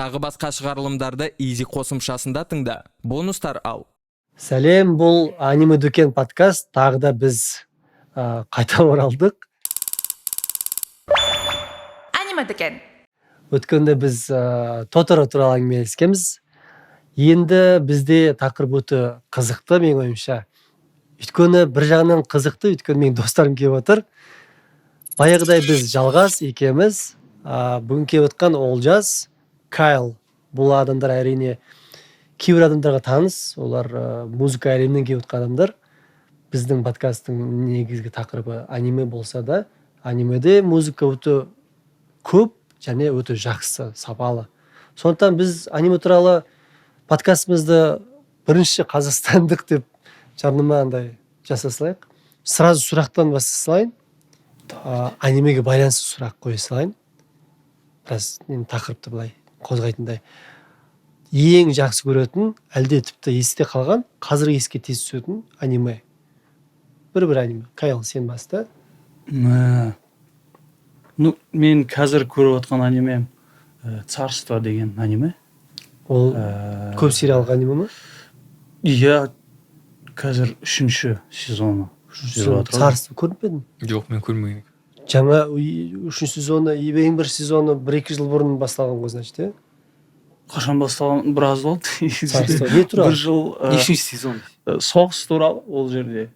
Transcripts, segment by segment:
Тағы басқа шығарылымдарды Изи қосымшасында тыңда. Бонустар ал. Сәлем, бұл «Аниме дүкен» подкаст. Тағы да біз қайта оралдық. Аниме дүкен. Өткенде біз Тоторо туралы әңгімелескенбіз. Енді бізде тақырып өте қызықты, менің ойымша. Өйткені бір жағынан қызықты, өйткені менің достарым келіп отыр. Баяғыдай біз Жалғас екеуміз, бүгін келіп отқан Олжас, Кайл. Бұл адамдар, әрине, кейбір адамдарға таныс, олар музыка әлемінен келіп отқан адамдар. Біздің подкасттың негізгі тақырыбы аниме болса да, анимеде музыка өте көп және өте жақсы, сапалы. Сондықтан біз аниме туралы подкастымызды бірінші қазақстандық деп жарнама андай жасай салайық. Сразу сұрақтан бастай салайын. Анимеге байланысты сұрақ қоя салайын. Біраз енді тақырыпты былай қозғайтындай. Ең жақсы көретін, әлде тіпті есте қалған, қазір еске тез түсетін аниме. Бір аниме. Кайл, сен баста. Ну, мен қазір көріп отқан анимем «Царство» деген аниме. Ол көп сериялық аниме ма? Иә, қазір үшінші сезоны жүріп жатыр ғой. «Царство» көріп пе едің? Жоқ, мен көрмеген. Жаңа үшінші сезоны, ең бір сезоны 1-2 жыл бұрын басталған ғой, значит, иә? Қашан басталған, біраз болды. «Царство» не туралы? Бір жыл. Нешінші сезон? Соғыс туралы ол жерде,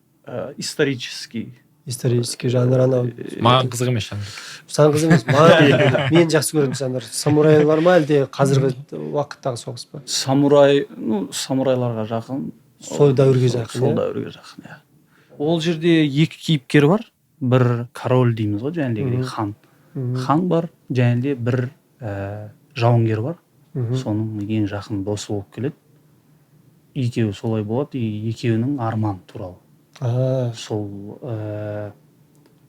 исторический. Исторический жанр анау. Маған қызық емес жанр. Саған қызық емес. Маған, мен жақсы көретін жанр самурайлар ма, әлде қазіргі уақыттағы соғыс па? Самурай, ну, самурайларға жақын. Сол дәуірге жақын, Сол иә? дәуірге жақын, иә. Ол жерде екі кейіпкер бар. Бір король дейміз ғой, жаңағыдегідей хан. Хан бар және де бір жауынгер бар. Соның ең жақын досы болып келеді екеуі. Солай болады и екеуінің арманы туралы. Сол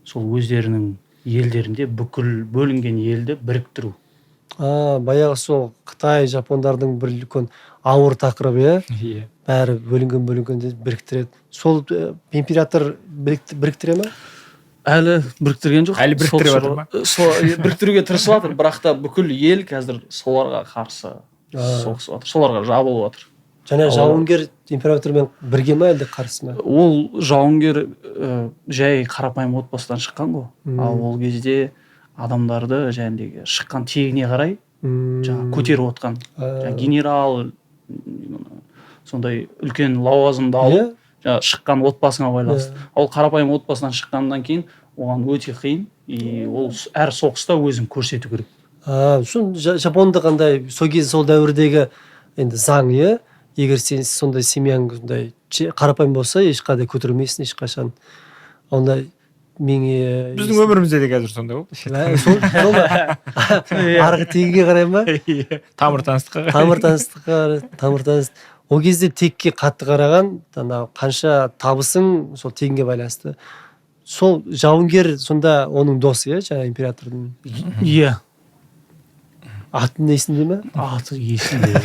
сол өздерінің елдерінде бүкіл бөлінген елді біріктіру. А, баяғы сол қытай, жапондардың бір үлкен ауыр тақырыбы, иә? Иә. Бәрі бөлінген, бөлінген деп біріктіреді. Сол император біріктіре ма? Әлі біріктірген жоқ. Әлі біріктіріп жатыр ма? Сол, біріктіруге тырысып жатыр, бірақ та бүкіл ел қазір соларға қарсы соғысып жатыр, соларға жабылып жатыр. Және жауынгер императормен бірге ма, әлде қарсы ма? Ол жауынгер жай қарапайым отбасыдан шыққан ғой. Ал ол кезде адамдарды жаңағыдегі шыққан тегіне қарай жаңағы көтеріп отқан. Жаңағы генерал, сондай үлкен лауазымды алу жаңағы шыққан отбасыңа байланысты. Ал қарапайым отбасынан шыққаннан кейін оған өте қиын и ол әр соғыста өзін көрсету керек. А, сол жапонда қандай сол кез, сол дәуірдегі енді заң, иә, егер сен сондай семьяң сондай қарапайым болса, ешқандай көтерілмейсің ешқашан. Онда мен Біздің өмірімізде де қазір сондай ғой. Ә, сол ма? Арғы тегіне қарай ма? Иә. Тамыр таныстыққа қарай. Тамыр таныстыққа қарай, тамыр таныс. Ол кезде текке қатты қараған, анау қанша табысың, сол тегінге байланысты. Сол жауынгер сонда оның досы, иә, жаңа императордың? Иә. Аты есіңде ме? Аты есімде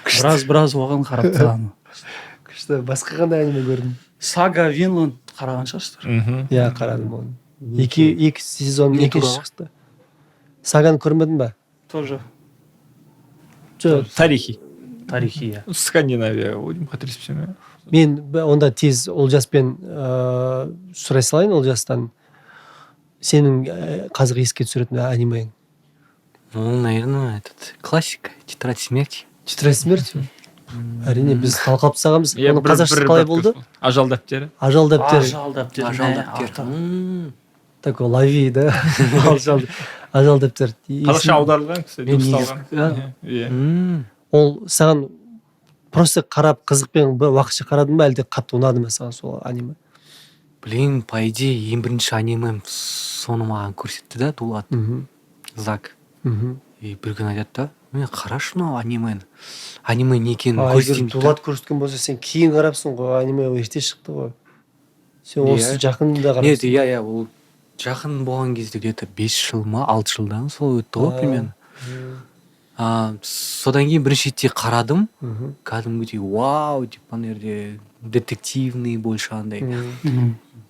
жоқ. Біраз оған қарап тұрамын. Күшті. Басқа қандай аниме көрдің? «Сага Винланд» қараған шығарсыздар. Мхм. Иә, қарадым оны. Екі сезон. Не Екінші туралы? шықты. «Саганы» көрмедің ба? Тоже. Жоқ. Тарихи. Тарихи, иә. Скандинавия ғой деймін, қателеспесем, иә. Мен онда тез Олжаспен сұрай салайын Олжастан. Сенің қазір еске түсіретін анимең? Ну, наверное, этот, классика, «Тетрадь смерти». «Тетрадь смерти», әрине, біз талқылап тастағанбыз. Иә, Оның қазақшасы қалай болды? «Ажал дәптері». «Ажал дәптері». «Ажал дәптері». «Ажал Мә, дәптері». Такой лови да. «Ажал дәптері». Қазақша аударылған, кстати, Мен дыбысталған. негізі- Иә. Ол саған просто қарап, қызықпен бір уақытша қарадың ба, әлде қатты ұнады ма саған сол аниме? Блин, по идее, ең бірінші анимем соны маған көрсетті да Дулат. Зак. И бір күні айтады да: «Міне, қарашы мынау анимені, аниме не екенін А, егер көрсетейін», — дейді да. Дулат көрсеткен болса, сен кейін қарапсың ғой, аниме ерте шықты ғой. Сен осы Иә. жақында Нет, қарапсың. иә, ол жақын болған кезде где-то 5 жыл ма, 6 жылдан сол өтті ғой примерно. А, содан кейін бірінші ретте қарадым. Кәдімгідей вау деп, ана жерде детективный больше андай.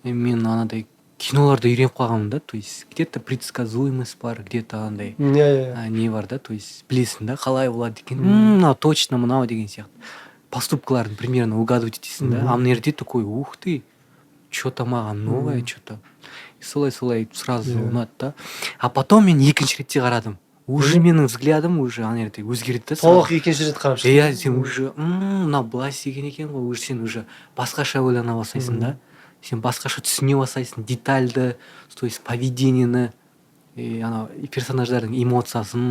И мен анадай Киноларда үйреніп қалғанмын да, то есть где то предсказуемость бар, где то андай иә иә не бар да, то есть білесің да, қалай болады екен, мынау точно мынау деген сияқты, поступкаларын примерно угадывать етесің да. А мына жерде такой: ух ты, че то маған новое, че то солай солай сразу ұнады да. А потом мен екінші ретте қарадым, уже менің взглядым уже ана жерде өзгерді да сразу. Толық екінші рет қарап шықтың. Иә, сен уже мынау былай істеген екен ғой, уже сен уже басқаша ойлана бастайсың да, сен басқаша түсіне бастайсың детальді, то есть поведениені и анау и персонаждардың эмоциясын.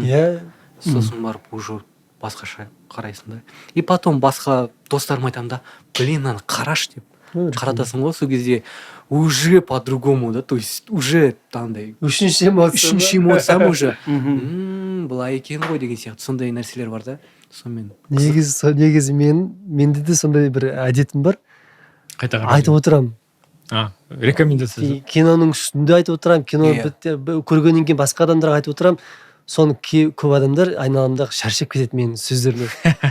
Сосын барып уже басқаша қарайсың да, и потом басқа достарыма айтамын да: блин, мынаны қарашы деп. Ну, қаратасың ғой, сол кезде уже по другому да, то есть уже андай үшінші эмоция. Үшінші эмоциям уже былай екен ғой деген сияқты, сондай нәрселер бар да, сонымен. Негізі менде де сондай бір әдетім бар. Қайта қарап Айтып отырамын. А, рекомендация. Киноның үстінде айтып отырамын, кино көргеннен кейін басқа адамдарға айтып отырамын. Соны көп адамдар айналамдағы шаршап кетеді менің сөздерімнен.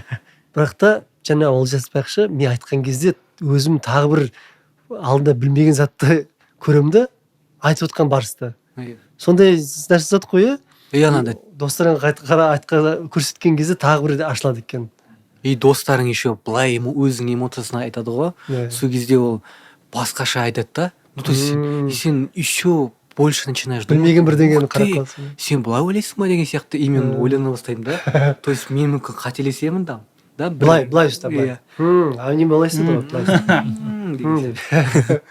Бірақ та жаңа Олжас айтпақшы, мен айтқан кезде өзім тағы бір алдында білмеген затты көремін да, айтып отқан барыста. Сондай нәрсе зат қой, иә. И анандай Достарыңа айтқа көрсеткен кезде тағы бір ашылады екен. И достарың еще былай өзінің эмоциясын айтады ғой. Сол кезде ол басқаша айтады да, ну то есть сен еще больше начинаешь думать. Білмеген бірдеңені Ух қарап ты, қаласың. сен былай ойлайсың ба деген сияқты, и мен ойлана бастаймын да, то есть мен мүмкін қателесемін да Былай, былай ұста, былай. Иә. А не былай істеді ғой, былай ұста. Деген Деп. сияқты.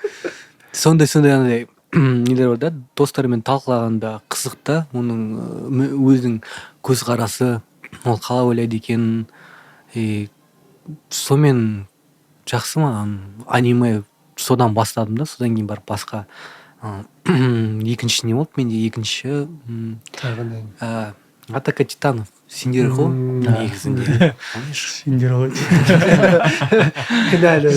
Сондай андай нелер бар да, достарымен талқылағанда қызық та, оның өзінің көзқарасы, ол қалай ойлайды екен. И сонымен жақсы маған аниме, содан бастадым да. Содан кейін барып басқа екінші не болды менде, екінші Тағы қандай? Атака титанов, сендер ғой негізінде, помнишь? Сендер ғой. Кінәлі.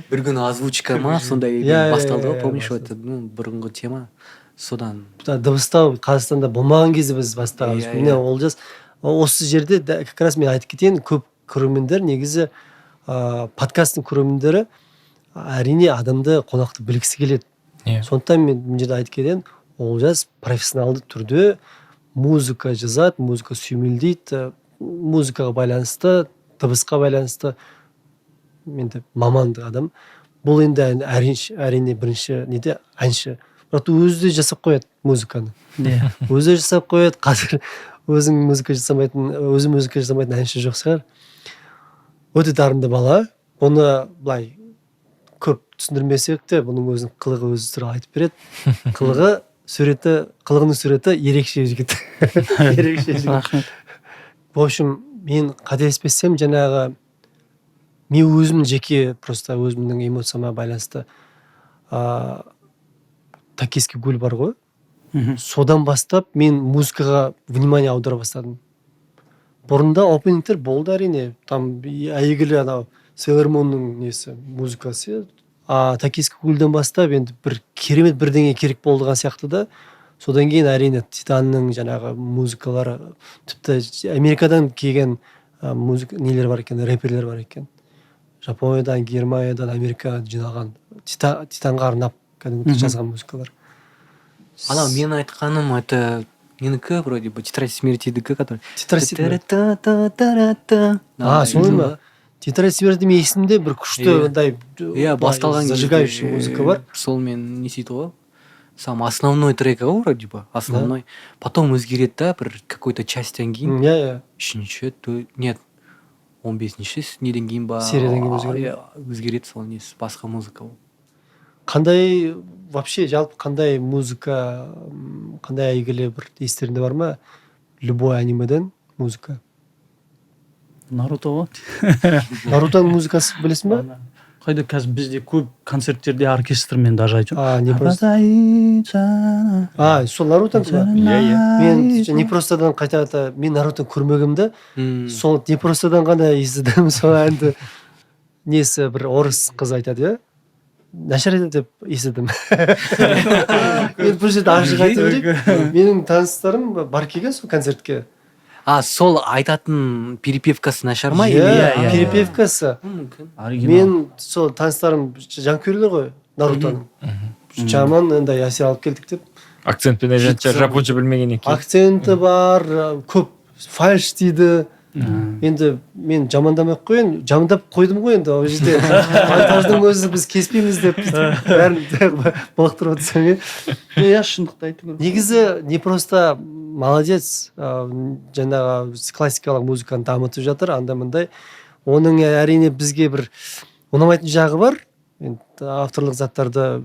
Бір күні озвучка ма, сондай Иә, басталды ғой, иә, помнишь? басталды. Это, ну, бұрынғы тема, содан. Дыбыстау Қазақстанда болмаған кезде біз бастағанбыз. Иә, Міне, иә. Олжас, осы жерде как раз мен айтып кетейін, көп көрермендер негізі, подкасттың көрермендері, әрине, адамды, қонақты білгісі келеді. Сондықтан мен мына жерде айтып кетейін: Олжас профессионалды түрде музыка жазады, музыка сүйемелдейді, музыкаға байланысты, дыбысқа байланысты енді маманды адам. Бұл енді әрине бірінші неде әнші, бірақ та өзі де жасап қояды музыканы. Өзі жасап қояды. Қазір өзің музыка жасамайтын, өзі музыка жасамайтын әнші жоқ шығар. Өте дарынды бала. Бұны былай көп түсіндірмесек те, бұның өзінің қылығы өзі туралы айтып береді. Қылығы, суреті, қылығының суреті ерекше жігіт, ерекше жігіт. Рахмет. В общем, мен қателеспесем, жаңағы мен өзім жеке, просто өзімнің эмоцияма байланысты, «Токийский гуль» бар ғой. Содан бастап мен музыкаға внимание аудара бастадым. Бұрында опенингтер болды, әрине, там әйгілі анау Сейлор Мунның несі, музыкасы. А «Токийский гульден» бастап енді бір керемет бірдеңе керек болған сияқты да. Содан кейін, әрине, «Титанның» жаңағы музыкалары, тіпті Америкадан келген музыка нелер бар екен, рэперлер бар екен, Жапониядан, Германиядан, Америкадан жиналған, «Титанға» арнап кәдімгі жазған музыкалар. Анау мен айтқаным, это менікі вроде бы «Тетрадь смертидікі», который «Тетрадь смерти». Та-та-та-та-та. А, солай ма? «Тетрадь смерти» менің есімде, бір күшті андай Иә, басталған кезде, зажигающий музыка бар. Солмен не істейді ғой, сам основной трек ғой вроде бы, основной. Потом өзгереді да, бір какой то частьтан кейін. Иә иә Үшінші, нет, 15-ші неден кейін ба? Сериядан кейін өзгереді. Иә, өзгереді сол несі, басқа музыка ол. Қандай вообще, жалпы қандай музыка, қандай әйгілі бір естеріңде бар ма, любой анимеден музыка? «Наруто» ғой. «Нарутоның» музыкасы білесің ба? Қайда, қазір бізде көп концерттерде оркестрмен даже айтып. А, не просто а сол «Нарутонікі» ба? Иә, иә. Мен не простадан қайта қайта, мен «Нарутоны» көрмегенмін да. Сол не простадан ғана естідім сол әнді. Несі, бір орыс қыз айтады, иә, нашар айтады деп естідім. Мен бұл жерде ашық айтып өтейін, менің таныстарым бар келген сол концертке. А, сол айтатын перепевкасы нашар ма Иә. или? Иә. Перепевкасы. Мүмкін. Оригинал. Мен сол таныстарым жанкүйерлер ғой «Нарутоның». Жаман андай әсер алып келдік деп. Акцентпен айтатын шығар, жапонша білмегеннен кейін. Акценті бар, көп фальш дейді. Енді мен жамандамай ақ қояйын, жамандап қойдым ғой енді ол жерде. Монтаждың өзі біз кеспейміз деп бәрін былықтырып отырсам, иә. Иә, шындықты айту керек. Негізі не просто молодец, жаңағы классикалық музыканы дамытып жатыр анда мындай. Оның әрине бізге бір ұнамайтын жағы бар. Енді авторлық заттарды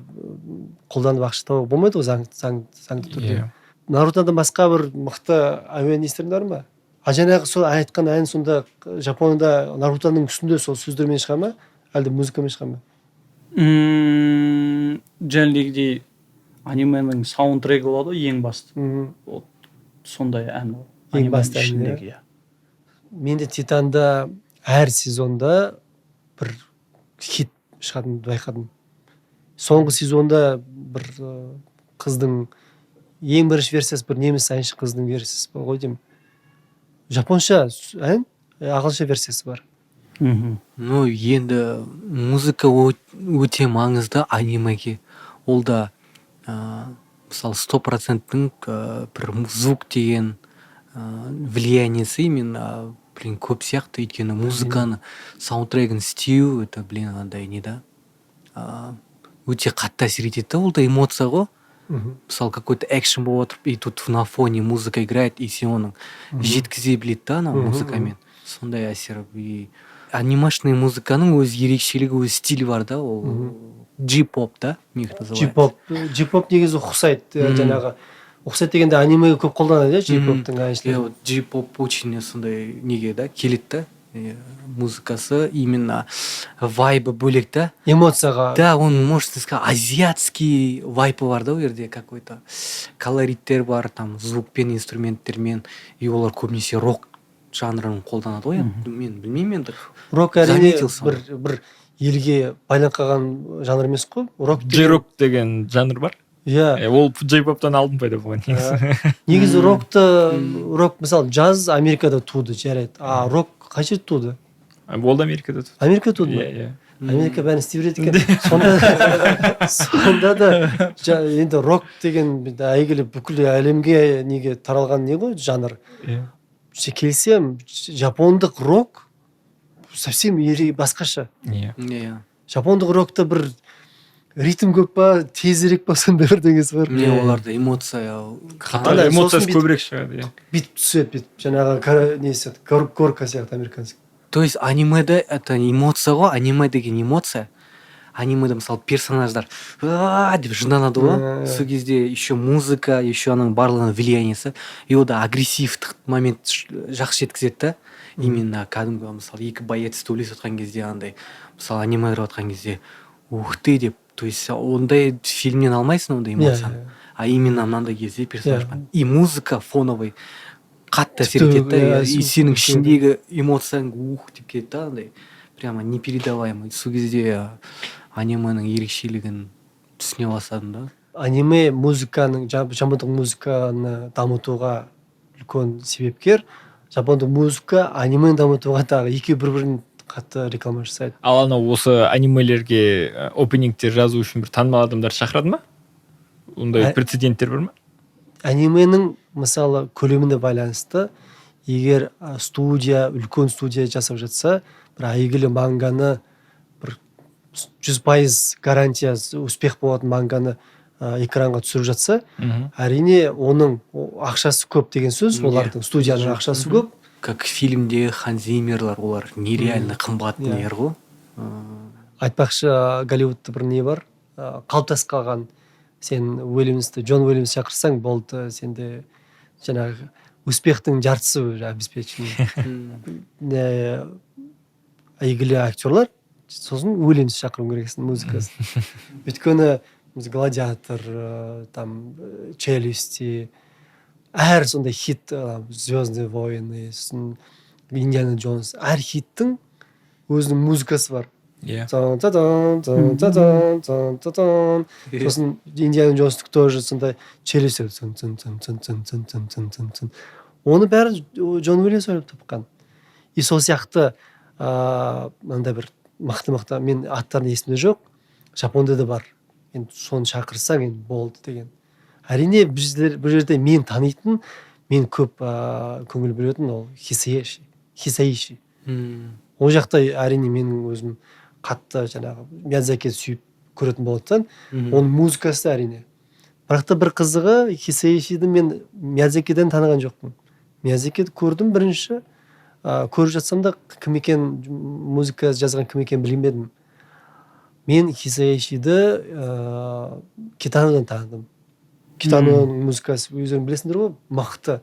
қолданып ақша табуға болмайды ғой заңды түрде. Нарутодан басқа бір мықты әуен естіріңдер ма? А жаңағы сол айтқан ән сонда Жапонияда Нарутоның үстінде сол сөздермен шыға ма, әлде музыкамен шыға ма? Жаңағыдей анименің саундтрекі болады ғой, ең басты. Вот сондай ән ол. Ең басты ән, ішіндегі, иә. Менде Титанда әр сезонда бір хит шығатынын байқадым. Соңғы сезонда бір қыздың ең бірінші версиясы, бір неміс әнші қыздың версиясы бар ғой деймін. Жапонша ән, ағылшынша версиясы бар. Ну, енді музыка өте маңызды анимеге. Ол да мысалы, 100%-тің бір звук деген влияниесі именно, блин, көп сияқты. Өйткені музыканы, саундтрегін істеу, это, блин, андай не да, өте қатты әсер етеді да, ол да эмоция ғой. Мысалы, какой то экшен болып отырып, и тут на фоне музыка играет, и сен оның жеткізе біледі да анау музыкамен, сондай әсер. И анимашный музыканың өз ерекшелігі, өз стилі бар да, ол джи-поп да у них называется. Джи-поп, джи-поп негізі ұқсайды, жаңағы ұқсайды дегенде анимеге көп қолданады, иә, джи-поптың әншілері. Иә, вот джи-поп очень сондай неге да келеді да, музыкасы именно вайбы бөлек та. Эмоцияға. Да, он, можно сказать, азиатский вайбы бар да ол жерде, какой то колориттер бар там, звукпен, инструменттермен, и олар көбінесе рок жанрын қолданады ғой. Мен білмеймін енді. Рок, әрине, Заметил соны. бір елге байланып қалған жанр емес қой рок деген. Джей-рок деген жанр бар. Иә. Ол джей-поптан алдын пайда болған негізі. Негізі рокты, рок, мысалы, джаз Америкада туды, жарайды, а рок қай жерде туды? Ол да Америкада туды. Америкада туды ма? Иә. Америка бәрін істей береді екен сонда. Сонда да енді рок деген әйгілі, бүкіл әлемге неге таралған не ғой, жанр. Келісемін, жапондық рок совсем басқаша. Жапондық рокта бір ритм көп па, тезірек па, сондай бірдеңесі бар. Не, оларда эмоция. Андай, Эмоциясы сосын бүйтіп- көбірек шығады, иә. Бүйтіп түседі, бүйтіп жаңағы несі, горка сияқты американский. То есть анимеде это эмоция ғой, аниме деген эмоция. Анимеде, мысалы, персонаждар «А-а-а» деп жынданады ғой, сол кезде еще музыка, еще ананың барлығының влияниесі, и ода агрессивтік момент жақсы жеткізеді да. Именно кәдімгі, мысалы, екі боец төбелесіп жатқан кезде, андай, мысалы, аниме көріп жатқан кезде «ух ты» деп, то есть ондай фильмнен алмайсың ондай эмоцияны, а именно мынандай кезде персонаж и музыка фоновый қатты әсер Тіпті, етеді да, и сенің ішіндегі эмоцияң ух деп кетеді да, андай прямо непередаваемый. Сол кезде анименің ерекшелігін түсіне бастадым да. Аниме музыканың, жапондық музыканы дамытуға үлкен себепкер. Жапондық музыка анимені дамытуға тағы, екеуі бір бірін қатты реклама жасайды. Ал анау осы анимелерге опенингтер жазу үшін бір танымал адамдар шақырады ма? Ондай прецеденттер бар ма? Анименің, мысалы, көлеміне байланысты. Егер студия, үлкен студия жасап жатса, бір әйгілі манганы, бір 100% гарантия успех болатын манганы экранға түсіріп жатса, әрине, оның ақшасы көп деген сөз. Олардың, студияның ақшасы көп. Как фильмде Ханс Зиммерлар, олар нереально қымбат нелер ғой. Айтпақшы, Голливудта бір не бар, қалыптасып қалған: сен Уильямсты, Джон Уильямс шақырсаң болды, сенде жаңағы успехтің жартысы уже обеспечен. Әйгілі актерлар, сосын Уильямс шақыру керексің музыкасын, өйткені біз «Гладиатор», там «Челюсти», әр сондай хит, «Звездные войны», сосын «Индиана Джонс», әр хиттің өзінің музыкасы бар. Тан, та тан, тан, та тан, тан, та тан. Сосын «Индиана Джонстікі тоже сондай, «Челюсти» цын, цын, цын, цын, цын, цын, цын, цын, цын, цын. Оны бәрін Джон Уильямс ойлап тапқан. И сол сияқты мынандай бір мықты мықты, мен аттарын есімде жоқ, Жапонда да бар. Енді соны шақырсаң енді болды деген. Әрине біздер бұл жерде мен танитын, мен көп көңіл бөлетін ол Хисаиши. Ол жақта әрине менің өзім қатты жаңағы Миядзаки сүйіп көретін болғандықтан, оның музыкасы әрине. Бірақ та бір қызығы, Хисаишиді мен Миядзакиден таныған жоқпын. Миядзакиді көрдім бірінші, көріп жатсам да, кім екен, музыка жазған кім екенін білмедім. Мен Хисаишиді Китанодан таныдым. Китаноның музыкасы, өздерің білесіңдер ғой, мықты.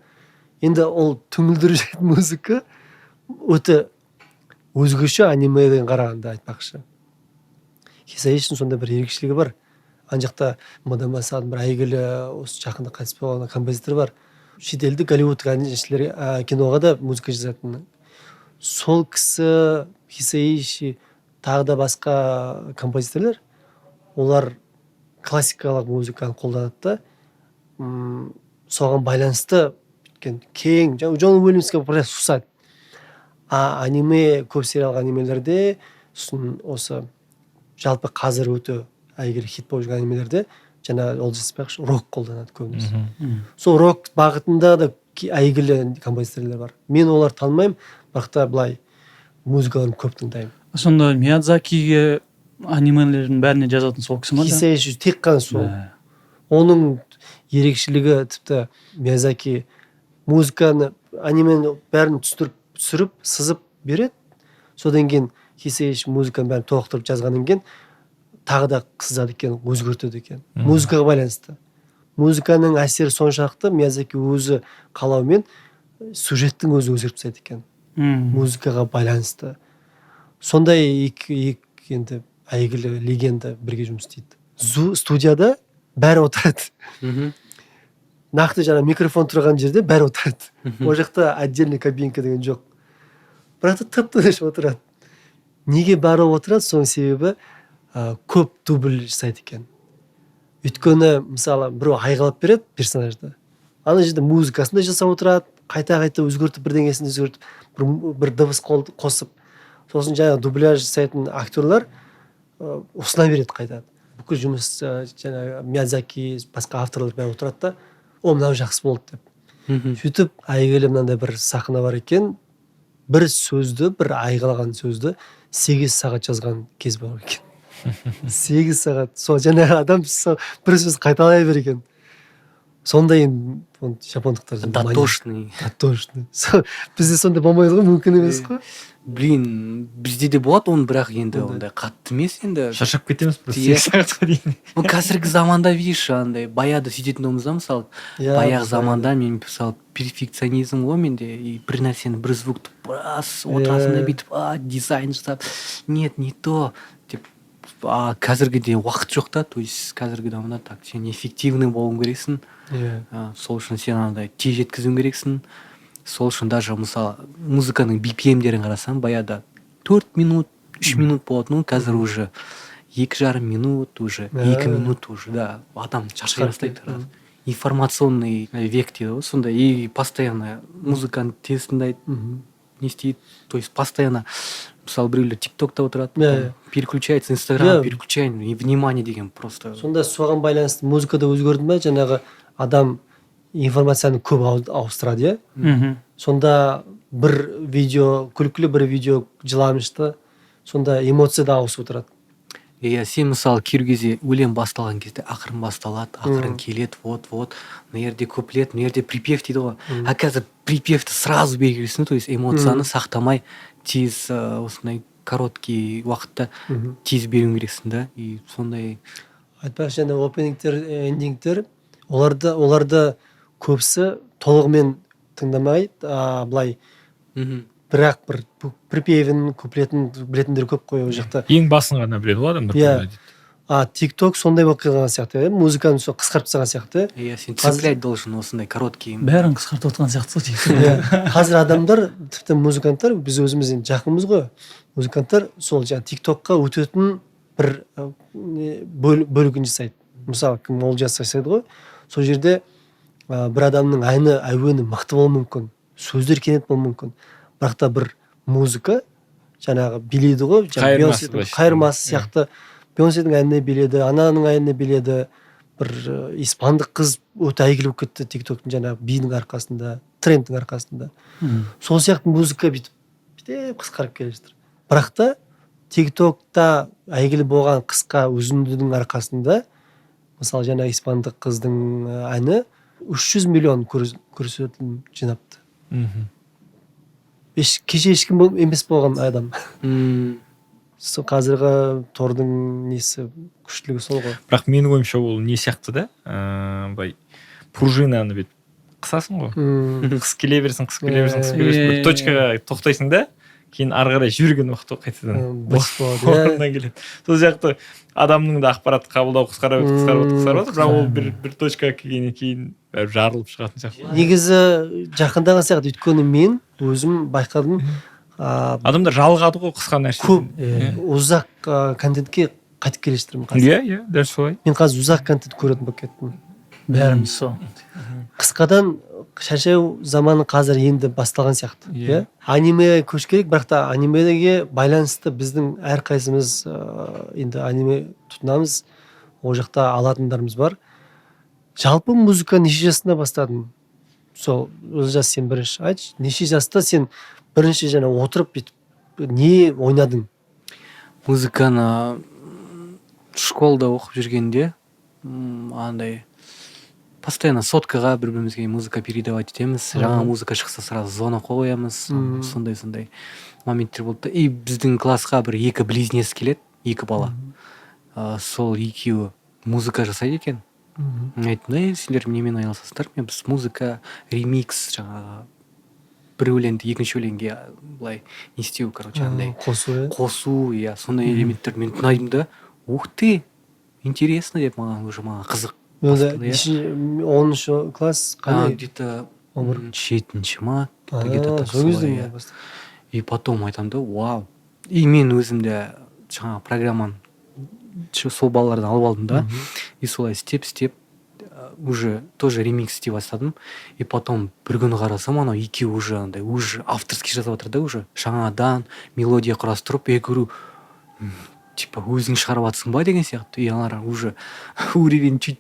Енді ол түңілдіріп жіберетін музыка, өте өзгеше анимеден қарағанда. Айтпақшы, Хисаишінің сондай бір ерекшелігі бар. Ана жақта Мадамасан, бір әйгілі, осы жақында қайтыс болған композитор бар, шетелдік голливудтық әншілер, киноға да музыка жазатын. Сол кісі, Хисаиши, тағы да басқа композиторлер, олар классикалық музыканы қолданады да, соған байланысты өйткені кең Джон Уильямске прям ұқсайды. А аниме, көп сериялық анимелерде, сосын осы жалпы қазір өте әйгілі хит болып жүрген анимелерде жаңа Олжас айтпақшы, рок қолданады көбінесе. Сол рок бағытында да әйгілі композиторлер бар. Мен оларды танымаймын, бірақ та былай музыкаларын көп тыңдаймын. Сонда Миядзакиге анимелердің бәріне жазатын сол кісі ма? Хисаиши, тек қана сол. Оның ерекшелігі, тіпті Миядзаки музыканы, анимені бәрін түсіріп түсіріп, сызып береді. Содан кейін Хисаиши музыканың бәрін толықтырып жазғаннан кейін тағы да сызады екен, өзгертеді екен музыкаға байланысты. Музыканың әсері соншалықты, Миядзаки өзі қалауымен сюжеттің өзі өзгеріп тастайды екен музыкаға байланысты. Сондай екі енді әйгілі легенда бірге жұмыс істейді. Студияда бәрі отырады. Нақты жаңа микрофон тұрған жерде бәрі отырады. Ол жақта отдельный кабинка деген жоқ, бірақ та тып тыныш отырады. Неге бәрі отырады? Соның себебі көп дубль жасайды екен. Өйткені мысалы, біреу айғайлап береді персонажды, ана жерде музыкасын да жасап отырады, қайта қайта өзгертіп, бірдеңесін өзгертіп, бір дыбыс қосып, сосын жаңағы дубляж жасайтын актерлар ұсына береді қайта. Бүкіл жұмыс жаңағы Миядзаки, басқа авторлар бәрі отырады да, о, мынау жақсы болды деп. Сөйтіп әйгілі мынандай бір сахна бар екен: бір сөзді, бір айғайлаған сөзді 8 сағат жазған кез бар екен. 8 сағат сол жаңағы адам сол бір сөз қайталай берген. Сондай енді оны жапондықтар Дотошный. Дотошный. Бізде сондай болмайды ғой, мүмкін емес қой. Блин, бізде де болады оны, бірақ енді Ондай. ондай қатты емес енді. Шаршап кетеміз просто 8 сағатқа дейін. Ну, қазіргі заманда, видишь, андай баяғыда сөйтетін тұғынбыз да, мысалы. Баяғы заманда мен, мысалы, перфекционизм ғой менде, и бір нәрсені, бір звукты біраз отырасың да, бүйтіп дизайн жасап, нет, не то деп. А қазіргіде уақыт жоқ та, то есть қазіргі заманда так сен эффективный болуың керексің. Сол үшін сен андай тез жеткізуің керексің. Сол үшін даже, мысалы, музыканың BPM-дерін қарасаң, баяғыда 4 минут, 3 минут болатын ғой, қазір уже 2,5 минут, уже 2 минут уже да, адам шаршай бастайды. Рас. Информационный век дейді ғой сондай, и постоянно музыканы тез тыңдайды, не істейді, то есть постоянно, мысалы, біреулер тик токта отырады, потом переключается инстаграм, переключаем, и внимание деген просто. Сонда соған байланысты музыка да өзгерді ме? Жаңағы адам информацияны көп ауыстырады, иә? Сонда бір видео күлкілі, бір видео жыламышты, сонда эмоция да ауысып отырады. Иә, сен, мысалы, кейбір кезде өлең басталған кезде ақырын басталады, ақырын келеді, вот вот мына жерде куплет, мына жерде припев дейді ғой. А қазір припевті сразу беру керексің, то есть эмоцияны сақтамай, тез, осындай короткий уақытта тез беруің керексің да, и сондай. Айтпақшы, жаңа опенингтер, эндингтер, оларды көбісі толығымен тыңдамайды, былай, бірақ бір припевін, куплетін білетіндер көп қой ол жақта. Ең басын ғана біледі ғой адамдар. Иә. А тик ток сондай болып қалған сияқты, иә, музыканы сол қысқартып тастаған сияқты. Иә, сен цеплять должен осындай короткий. Бәрін қысқартып отқан сияқты сол. Иә, қазір адамдар, тіпті музыканттар, біз өзіміз енді жақынбыз ғой, музыканттар сол жаңағы тик токқа өтетін бір не, бөлігін жасайды. Мысалы, кім, Олжас жасайды ғой. Сол жерде бір адамның әні, әуені мықты болуы мүмкін, сөздер керемет болуы мүмкін, бірақ та бір музыка жаңағы билейді ғой, жаңағы Қайырмасы Бейонседің былайша қайырмасы айтқанда. сияқты. Бейонсенің әніне биледі, ананың әніне биледі. Бір испандық қыз өте әйгілі болып кетті тиктоктың жаңағы биінің арқасында, трендтің арқасында. Сол сияқты музыка бүйтіп бүйтіп қысқарып келе жатыр. Бірақ та тиктокта әйгілі болған қысқа үзіндінің арқасында, мысалы, жаңа испандық қыздың әні 300 миллион көрсетілім жинапты. Кеше ешкім емес болған адам. Сол қазіргі тордың несі, күштілігі сол ғой. Бірақ менің ойымша, ол не сияқты да, былай пружинаны бүйтіп қысасың ғой, қысып келе берсің, қысып келе берсің, қысып келе берсің, бір точкаға тоқтайсың да, кейін ары қарай жіберген уақытта ол қайтадан Быт болады, иә. орнына келеді. Сол сияқты адамның да ақпарат қабылдауы қысқара береді, қысқарып жатыр, қысқарып жатыр, бірақ ол бір точкаға келгеннен кейін бәрі жарылып шығатын сияқты. Негізі жақындаған сияқты, өйткені мен өзім байқадым, Адамдар жалығады ғой қысқа нәрсе. Көп ұзақ контентке қайтып келе жатырмын қазір. Иә, дәл солай. Мен қазір ұзақ контент көретін болып кеттім. Бәріміз сол. Қысқадан шаршау заманы қазір енді басталған сияқты. Иә. Иә, анимеге көшу керек, бірақ та анимеге байланысты біздің әрқайсымыз енді аниме тұтынамыз, ол жақта алатындарымыз бар. Жалпы музыка неше жасында бастадың? Сол, Олжас, сен бірінші айтшы, неше жаста сен бірінші жаңа отырып бүйтіп не ойнадың? Музыканы школда оқып жүргенде андай постоянно соткаға бір бірімізге музыка передавать етеміз. Жаңа музыка шықса, сразу звонок қоямыз. Сондай моменттер болды да. И біздің классқа бір екі близнец келеді, екі бала. Сол екеуі музыка жасайды екен. Мен айттым да: «Ей, сендер немен айналысасыздар?» Мен, біз музыка, ремикс, жаңағы бір өлеңді екінші өлеңге былай не істеу, короче, андай Қосу, иә. Қосу, иә, сондай элементтер. Мен тыңдаймын да, ух ты, интересно деп, маған уже маған қызық Онда басталды, иә. неше, 10-класс? Қандай? Где-то 11? 7-ші ма, где-то так, Сол кезде солай, ме иә. бастады? И потом айтамын да: вау. И мен өзім де жаңағы программаны сол балалардан алып алдым да, и солай істеп істеп уже тоже ремикс істей бастадым. И потом бір күні қарасам, анау екеуі уже андай уже авторский жасап жатыр да, уже жаңадан мелодия құрастырып. Я говорю: Типа өзің шығарып жатырсың ба?» деген сияқты. И аналар уже уровень чуть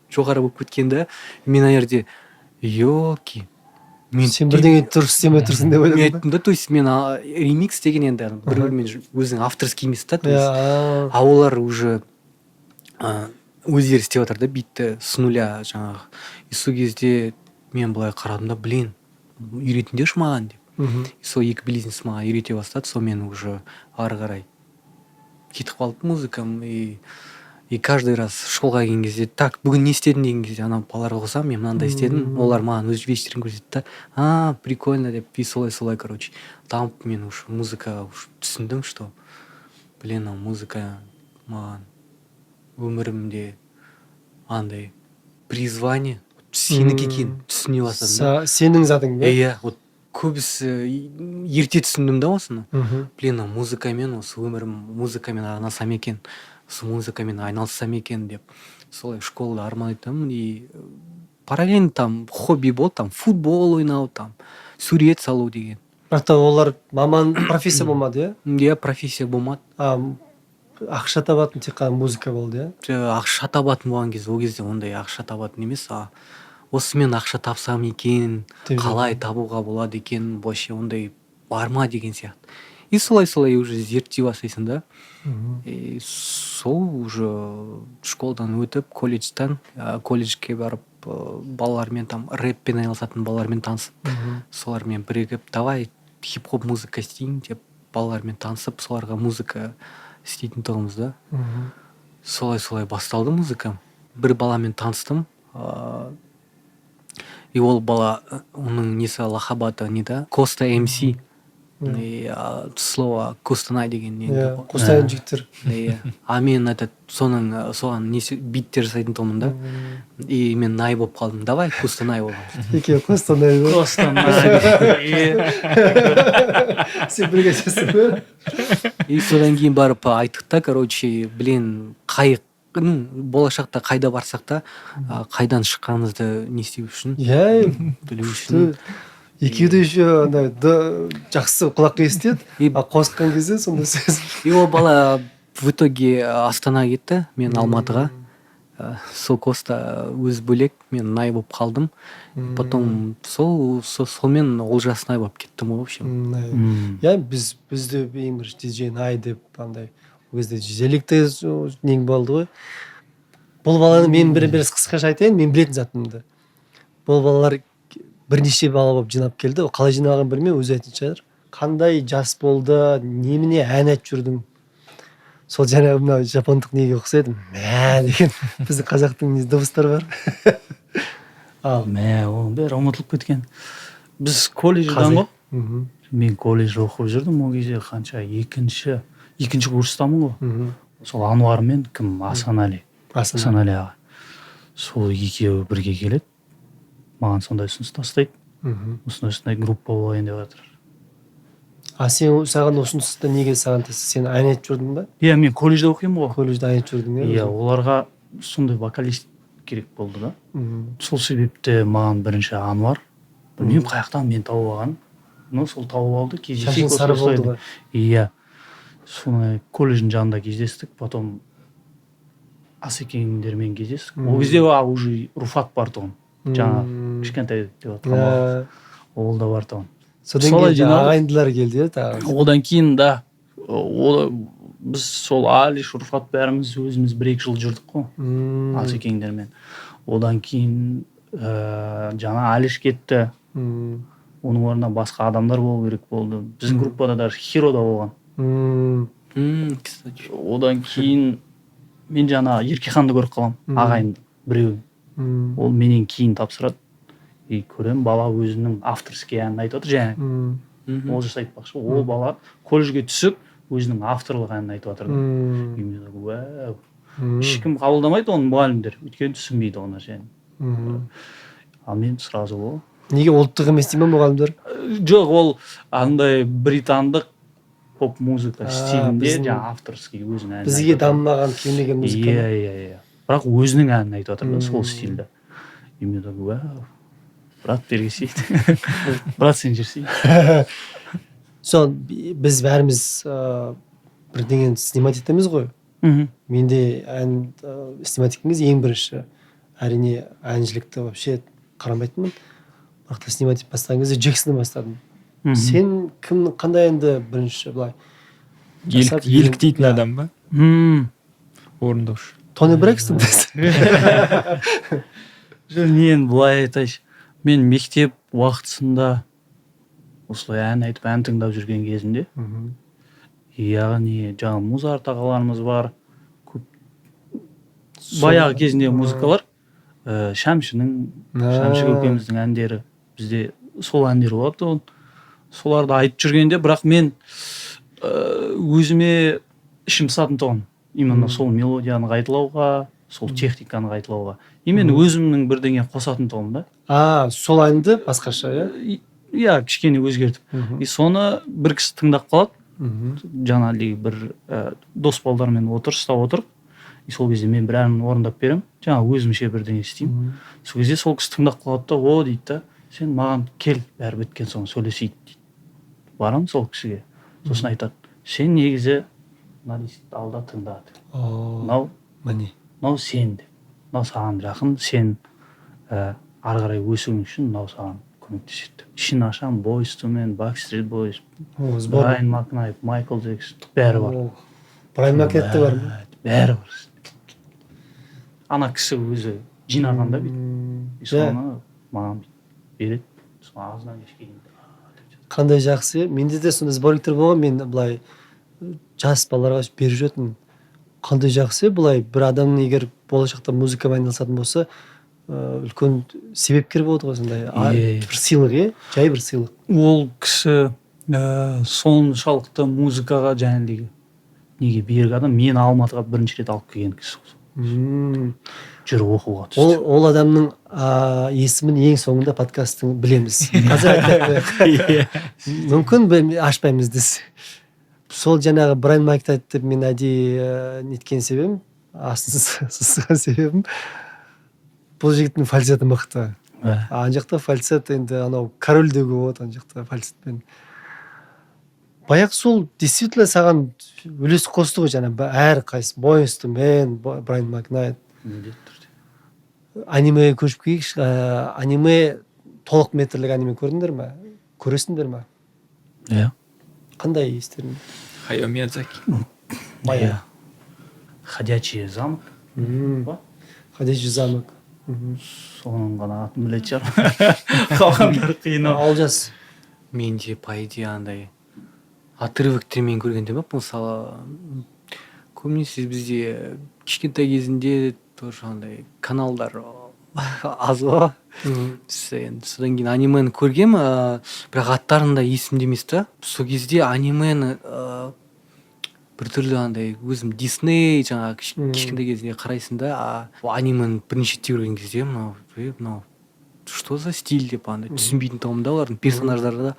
жоғары болып кеткен да. Мен ана жерде: елки, мен Сен бірдеңе дұрыс істемей тұрсың деп мен ойладың ба? айттым да, то есть мен ремикс деген енді бір бірімен өзің авторский емес та, то есть Иә. А олар уже өздері істеп жатыр да битті с нуля жаңағы. И сол кезде мен былай қарадым да: блин, үйретіңдерші маған деп. И сол екі близнец маған үйрете бастады. Сонымен уже ары қарай кетіп қалды музыкам. И каждый раз школға келген кезде: так, бүгін не істедің деген кезде, ана балаларға қосамын: мен мынандай істедім. Олар маған өз вещьтерін көрсетті да, а, прикольно деп. И солай солай, короче, дамып, мен уже музыкаға уже түсіндім, что блин, мынау музыка маған өмірімде андай призвание, сенікі екенін түсіне бастадым да. Сенің затың ба? Иә, вот көбісі ерте түсіндім да осыны. Блин, мына музыкамен осы өмірім музыкамен арнасам екен, осы музыкамен айналыссам екен деп, солай школада арман айтамын. И параллельно там хобби болды, там футбол ойнау, там сурет салу деген. Бірақ та олар маман, профессия болмады, иә? Иә, профессия болмады. А ақша табатын тек қана музыка болды, иә? Ақша табатын болған кезде, ол кезде ондай ақша табатын емес, а осымен ақша тапсам екен, Деп қалай табуға болады екен вообще, ондай бар ма деген сияқты. И солай солай уже зерттей бастайсың да. И сол уже школадан өтіп, колледжден колледжге барып, балалармен, там рэппен айналысатын балалармен танысып, солармен бірігіп, давай хип хоп музыка істейін деп, балалармен танысып, соларға музыка істейтін тұғынбыз да. Солай солай басталды музыка. Бір баламен таныстым, и ол бала, оның несі, лақап аты не да, Коста МС. И слово Костанай деген енді Иә, Қостанай жігіттер. Иә, а мен этот соның соған несі, биттер жасайтын тұғынмын да. И мен най болып қалдым: давай Қостанай боламыз. Екеуі Қостанай ба? Қостанай. Сен бірге жасың ба? И содан кейін барып айттық та, короче, блин, қай, ну, болашақта қайда барсақ та, қайдан шыққанымызды не істеу үшін, білу үшін. Екеуі де еще андай жақсы құлаққа естіледі. И А қосқан кезде сондай сөз. И ол бала В итоге Астана кетті, мен Алматыға. Сол Коста өзі бөлек, мен Най болып қалдым. Потом сол сонымен Олжас Най болып кеттім ғой, в общем. Иә, бізде ең бірінші диджей Най деп андай ол кезде желекте нең болды ғой. Бұл баланы мен бір қысқаша айтайын, мен білетін затымды. Бұл балалар бірнеше бала болып жинап келді. Қалай жиналғанын білмеймін, өзі айтатын шығар. Қандай жас болды, немене ән айтып жүрдің? Сол жаңағы мынау жапондық неге ұқсайды, мә деген біздің қазақтың дыбыстары бар. Ал мә, оның бәрі ұмытылып кеткен. Біз колледждан ғой. Мен колледжде оқып жүрдім ол кезде, қанша, екінші курстамын ғой. Сол Ануар мен кім, Асанәлі. Асанәлі аға. Сол екеуі бірге келеді. Маған сондай ұсыныс тастайды. Осындай группа болайын деп жатыр. А сен, саған ұсынысты неге саған тастады? Сен ән айтып жүрдің ба? Иә, мен колледжде оқимын ғой. Колледжде ән айтып жүрдің, иә? Иә, оларға сондай вокалист керек болды да. Сол себепті маған бірінші Ануар, білмеймін қаяқтан мен тауып алған, но сол тауып алды. Шашың сары болды ғой. Иә, соны колледждің жанында кездестік, потом Асекеңдермен кездестік. Ол кезде уже Руфат бар тұғын, жаңағы кішкентай деп жатқан, ол да бар тұғын. Содан кейін ағайындылар келді, тағы. Одан кейін да, біз сол Алиш, Руфат бәріміз өзіміз 1-2 жыл жүрдік қой Асекеңдермен. Одан кейін жаңа Алиш кетті. Оның орнына басқа адамдар болу керек болды. Біздің группада даже Хиро да болған. Кстати. Одан кейін мен жаңа Еркеханды көріп қаламын, ағайынды біреуін. Ол менен кейін тапсырады. И көрем, бала өзінің авторский әнін айтып жатыр, жаңа Олжас айтпақшы, ол бала колледжге түсіп өзінің авторлық әнін айтып жатыр. И мен такой, вау. Ешкім қабылдамайды оны, мұғалімдер, өйткені түсінбейді ол нәрсені. Ал мен сразу ол. Неге ұлттық емес дей ме мұғалімдер? Жоқ, ол андай британдық поп музыка стилінде жаңа авторский өзінің әнін. Бізге дамымаған, келмеген музыка. Иә, иә, иә. Бірақ өзінің әнін айтып жатыр да сол стилде. И мен такой, вау. Брат, бергесей. Брат, сен жүрсей. Сол біз бәріміз бірдеңені снимать етеміз ғой. Менде ән снимать еткен кезде ең бірінші әрине әншілікті вообще қарамайтынмын. Бірақ та снимать етіп бастаған кезде Джексоннан бастадым. Сен кімнің қандай әнді бірінші былай еліктейтін адам ба? Орындаушы. Тони Брэкстон десең. Жоқ, мен былай айтайыншы. Мен мектеп уақытысында осылай ән айтып, ән тыңдап жүрген кезімде, яғни жаңа Музарт ағаларымыз бар, көп баяғы кезінде музыкалар, Шәмшінің, Шәмші көкеміздің әндері, бізде сол әндер болады. Соларды айтып жүргенде, бірақ мен өзіме ішім пысатын тұғын. Именно сол мелодияны қайталауға, сол техниканы қайталауға. И мен өзімнің бірдеңе қосатын тұғым да. А, сол әнді басқаша, иә? Иә, кішкене өзгертіп. И соны бір кісі тыңдап қалады. Жаңа бір дос балдармен отырыста отырып, и сол кезде мен бір әнін орындап беремін. Жаңа өзімше бірдеңе істеймін. Сол кезде сол кісі тыңдап қалады да, о дейді да, сен маған кел, бәрі біткен соң сөйлесейік дейді. Барамын сол кісіге. Сосын айтады, сен негізі мына дискті ал да тыңда деп. Мынау міне. Мынау сен деп. Мынау саған жақын, сен ары қарай өсуің үшін мынау саған көмектеседі. Ішін ашам, Boyz II Men, Backstreet Boys, Брайан Макнайт, Майкл Джексон, бәрі бар. Брайан Макнайт та бар ма? Бәрі бар. Ана кісі өзі жинаған да бүйтіп. Соны маған береді. Соны ағзынан кешке дейін. Қандай жақсы. Менде де сондай сборниктер болған, мен былай жас балаларға беріп жүретінмін. Қандай жақсы, былай бір адамның егер болашақта музыкамен айналысатын болса, үлкен себепкер болады ғой сондай. Бір сыйлық, е? Жай бір сыйлық. Ол кісі соншалықты музыкаға жаңағыдай неге берік адам, мені Алматыға бірінші рет алып келген кісі. Жүр оқуға түсті. Ол адамның есімін ең соңында подкасттың білеміз. Қазір айтпай. Мүмкін ашпаймыз дес. Сол жаңағы Брайан Макнайт деп мен әдейі неткен себебім, астын сызған себебім, бұл жігіттің фальцеті мықты. Ана жақта фальцет енді анау король деуге болады, ана жақта фальцетпен. Баяғы сол действительно саған үлес қосты ғой, жаңа әрқайсысы Boyz II Men, Брайан Макнайт. Міндетті түрде. Анимеге көшіп келейікші. Аниме, толық метрлік аниме көрдіңдер ме, көресіңдер ме? Иә. Қандай естеріңде? Хаяо Миядзаки. Баяғы. Иә, «Ходячий замок» ба? «Ходячий замок». Соның ғана атын білетін шығармын, қалғандары қиын ау. Олжас? Менде, по идее, андай отрывоктермен көрген де, мысалы, көбінесе бізде кішкентай кезінде тоже андай каналдар аз ғой. Енді содан кейін анимені көргем, бірақ аттарын да есімде емес та. Сол кезде анимені біртүрлі андай өзім Дисней жаңағы кішкентай кезінде қарайсың да, а анимені бірінші рет көрген кезде мынау мынау что за стиль деп андай түсінбейтін тұғым да. Олардың персонаждары да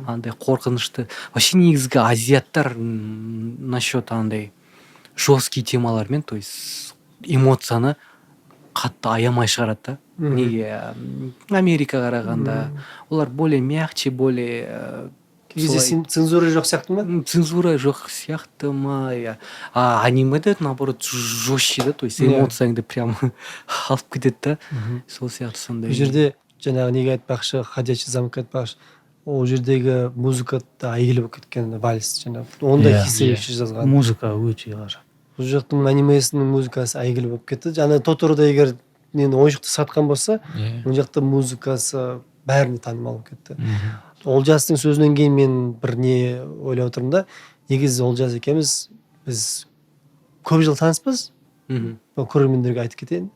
андай қорқынышты. Вообще негізгі азиаттар насчет андай жесткий темалармен, то есть эмоцияны қатты аямай шығарады да. Неге Америка қарағанда олар более мягче, более Кей кезде солай. Цензура жоқ сияқты ма? Цензура жоқ сияқты ма, иә. А анимеде наоборот жестче да, то есть эмоцияңды прям алып кетеді да, сол сияқты сондай. Бұл жерде жаңағы неге айтпақшы, «Ходячий замок» айтпақшы, ол жердегі музыка да әйгілі болып кеткен, вальс жаңағы, оны да Хисаиши жазған. Музыка өте ғажап. Бұл жақтың анимесінің музыкасы әйгілі болып кетті. Жаңа Тоторода егер нені, ойыншықты сатқан болса, мына жақта музыкасы бәріне танымал болып кетті. Олжастың сөзінен кейін мен бір не ойлап отырмын да. Негізі Олжас екеуміз, біз көп жыл таныспыз. Бұл көрермендерге айтып кетейін,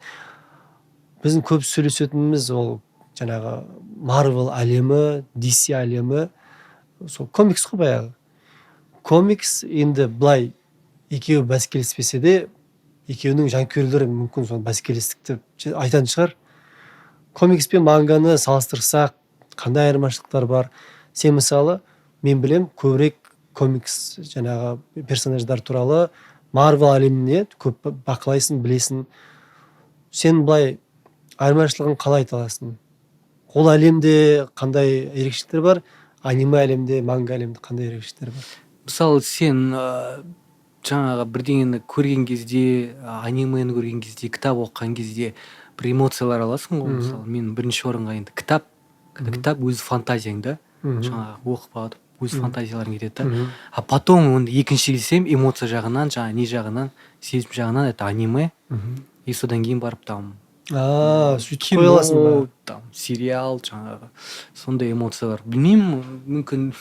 біздің көп сөйлесетініміз ол жаңағы Марвел әлемі, DC әлемі, сол комикс қой баяғы комикс. Енді былай екеуі бәсекелеспесе де, екеуінің жанкүйерлері мүмкін сол бәсекелестікті айтатын шығар. Комикс пен манганы салыстырсақ, қандай айырмашылықтар бар? Сен, мысалы, мен білем, көбірек комикс жаңағы персонаждар туралы, Марвел әлеміне көп бақылайсың, білесің. Сен былай айырмашылығын қалай айта аласың? Ол әлемде қандай ерекшеліктер бар, аниме әлемде, манга әлемінде қандай ерекшеліктер бар? Мысалы, сен жаңағы бірдеңені көрген кезде, анимені көрген кезде, кітап оқыған кезде бір эмоциялар аласың ғой. Мысалы, мен бірінші орынға енді кітап. Кітап өз фантазияң да, жаңағы оқып алып өз фантазияларың кетеді да. А потом оны екінші келсем, эмоция жағынан, жаңағы не жағынан, сезім жағынан это аниме. И содан кейін барып там А, сөйтіп қоя аласың ба? Кино там, сериал, жаңағы сондай эмоциялар. Білмеймін, мүмкін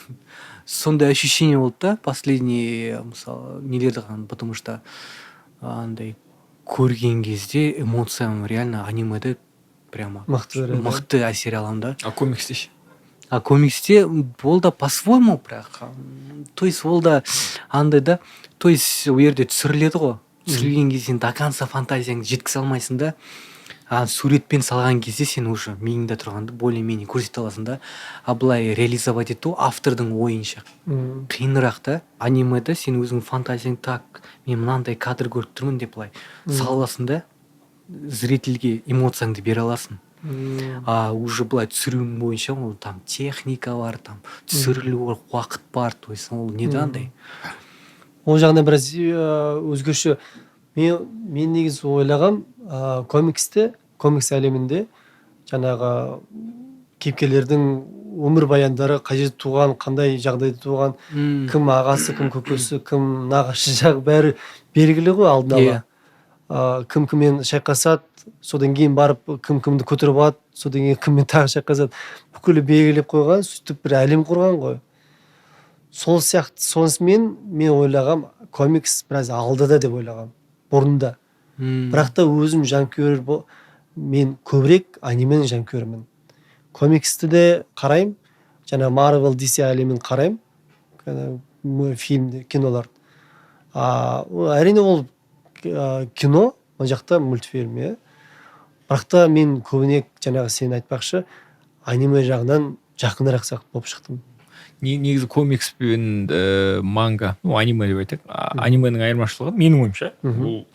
сондай ощущение болды да последний, мысалы, нелерді ғана, потому что андай көрген кезде эмоциям реально анимеде прямо мықты береді. Мықты әсер аламын да. А комиксте ше? А комиксте ол да по своему, бірақ то есть ол да андай да, то есть ол жерде түсіріледі ғой. Түсірілген кезде сен до конца фантазияңды жеткізе алмайсың да. А суретпен салған кезде сен уже миыңда тұрғанды более менее көрсете аласың да. А былай реализовать ету автордың ойынша қиынырақ та. Анимеде сен өзің фантазияң, так, мен мынандай кадр көріп тұрмын деп былай сала аласың да, зрительге эмоцияңды бере аласың. А уже былай түсіру бойынша ол там техника бар, там түсірілу уақыт бар, то есть ол не да андай. Ол жағынан біраз өзгеше. Мен негізі ойлағам, комиксте, комикс әлемінде жаңағы кейіпкерлердің өмірбаяндары, қай жерде туған, қандай жағдайда туған, кім ағасы, кім көкесі, кім нағашы жағы, бәрі белгілі ғой алдын ала. Кім кіммен шайқасады, содан кейін барып кім кімді көтеріп алады, содан кейін кіммен тағы шайқасады, бүкілі белгілеп қойған. Сөйтіп бір әлем құрған ғой сол сияқты. Сонысымен мен ойлағам, комикс біраз алдыда деп ойлағам бұрында. Бірақ та өзім жанкүйер, мен көбірек анименің жанкүйерімін. Комиксті де қараймын, жаңа Марвел, DC әлемін қараймын, фильмді, киноларды. А, әрине, ол кино, мына жақта мультфильм, иә. Бірақ та мен көбіне жаңағы сен айтпақшы аниме жағынан жақынырақ сияқты болып шықтым. Негізі комикс пен манга, ну, аниме деп айтайық, анименің айырмашылығы, менің ойымша, бұл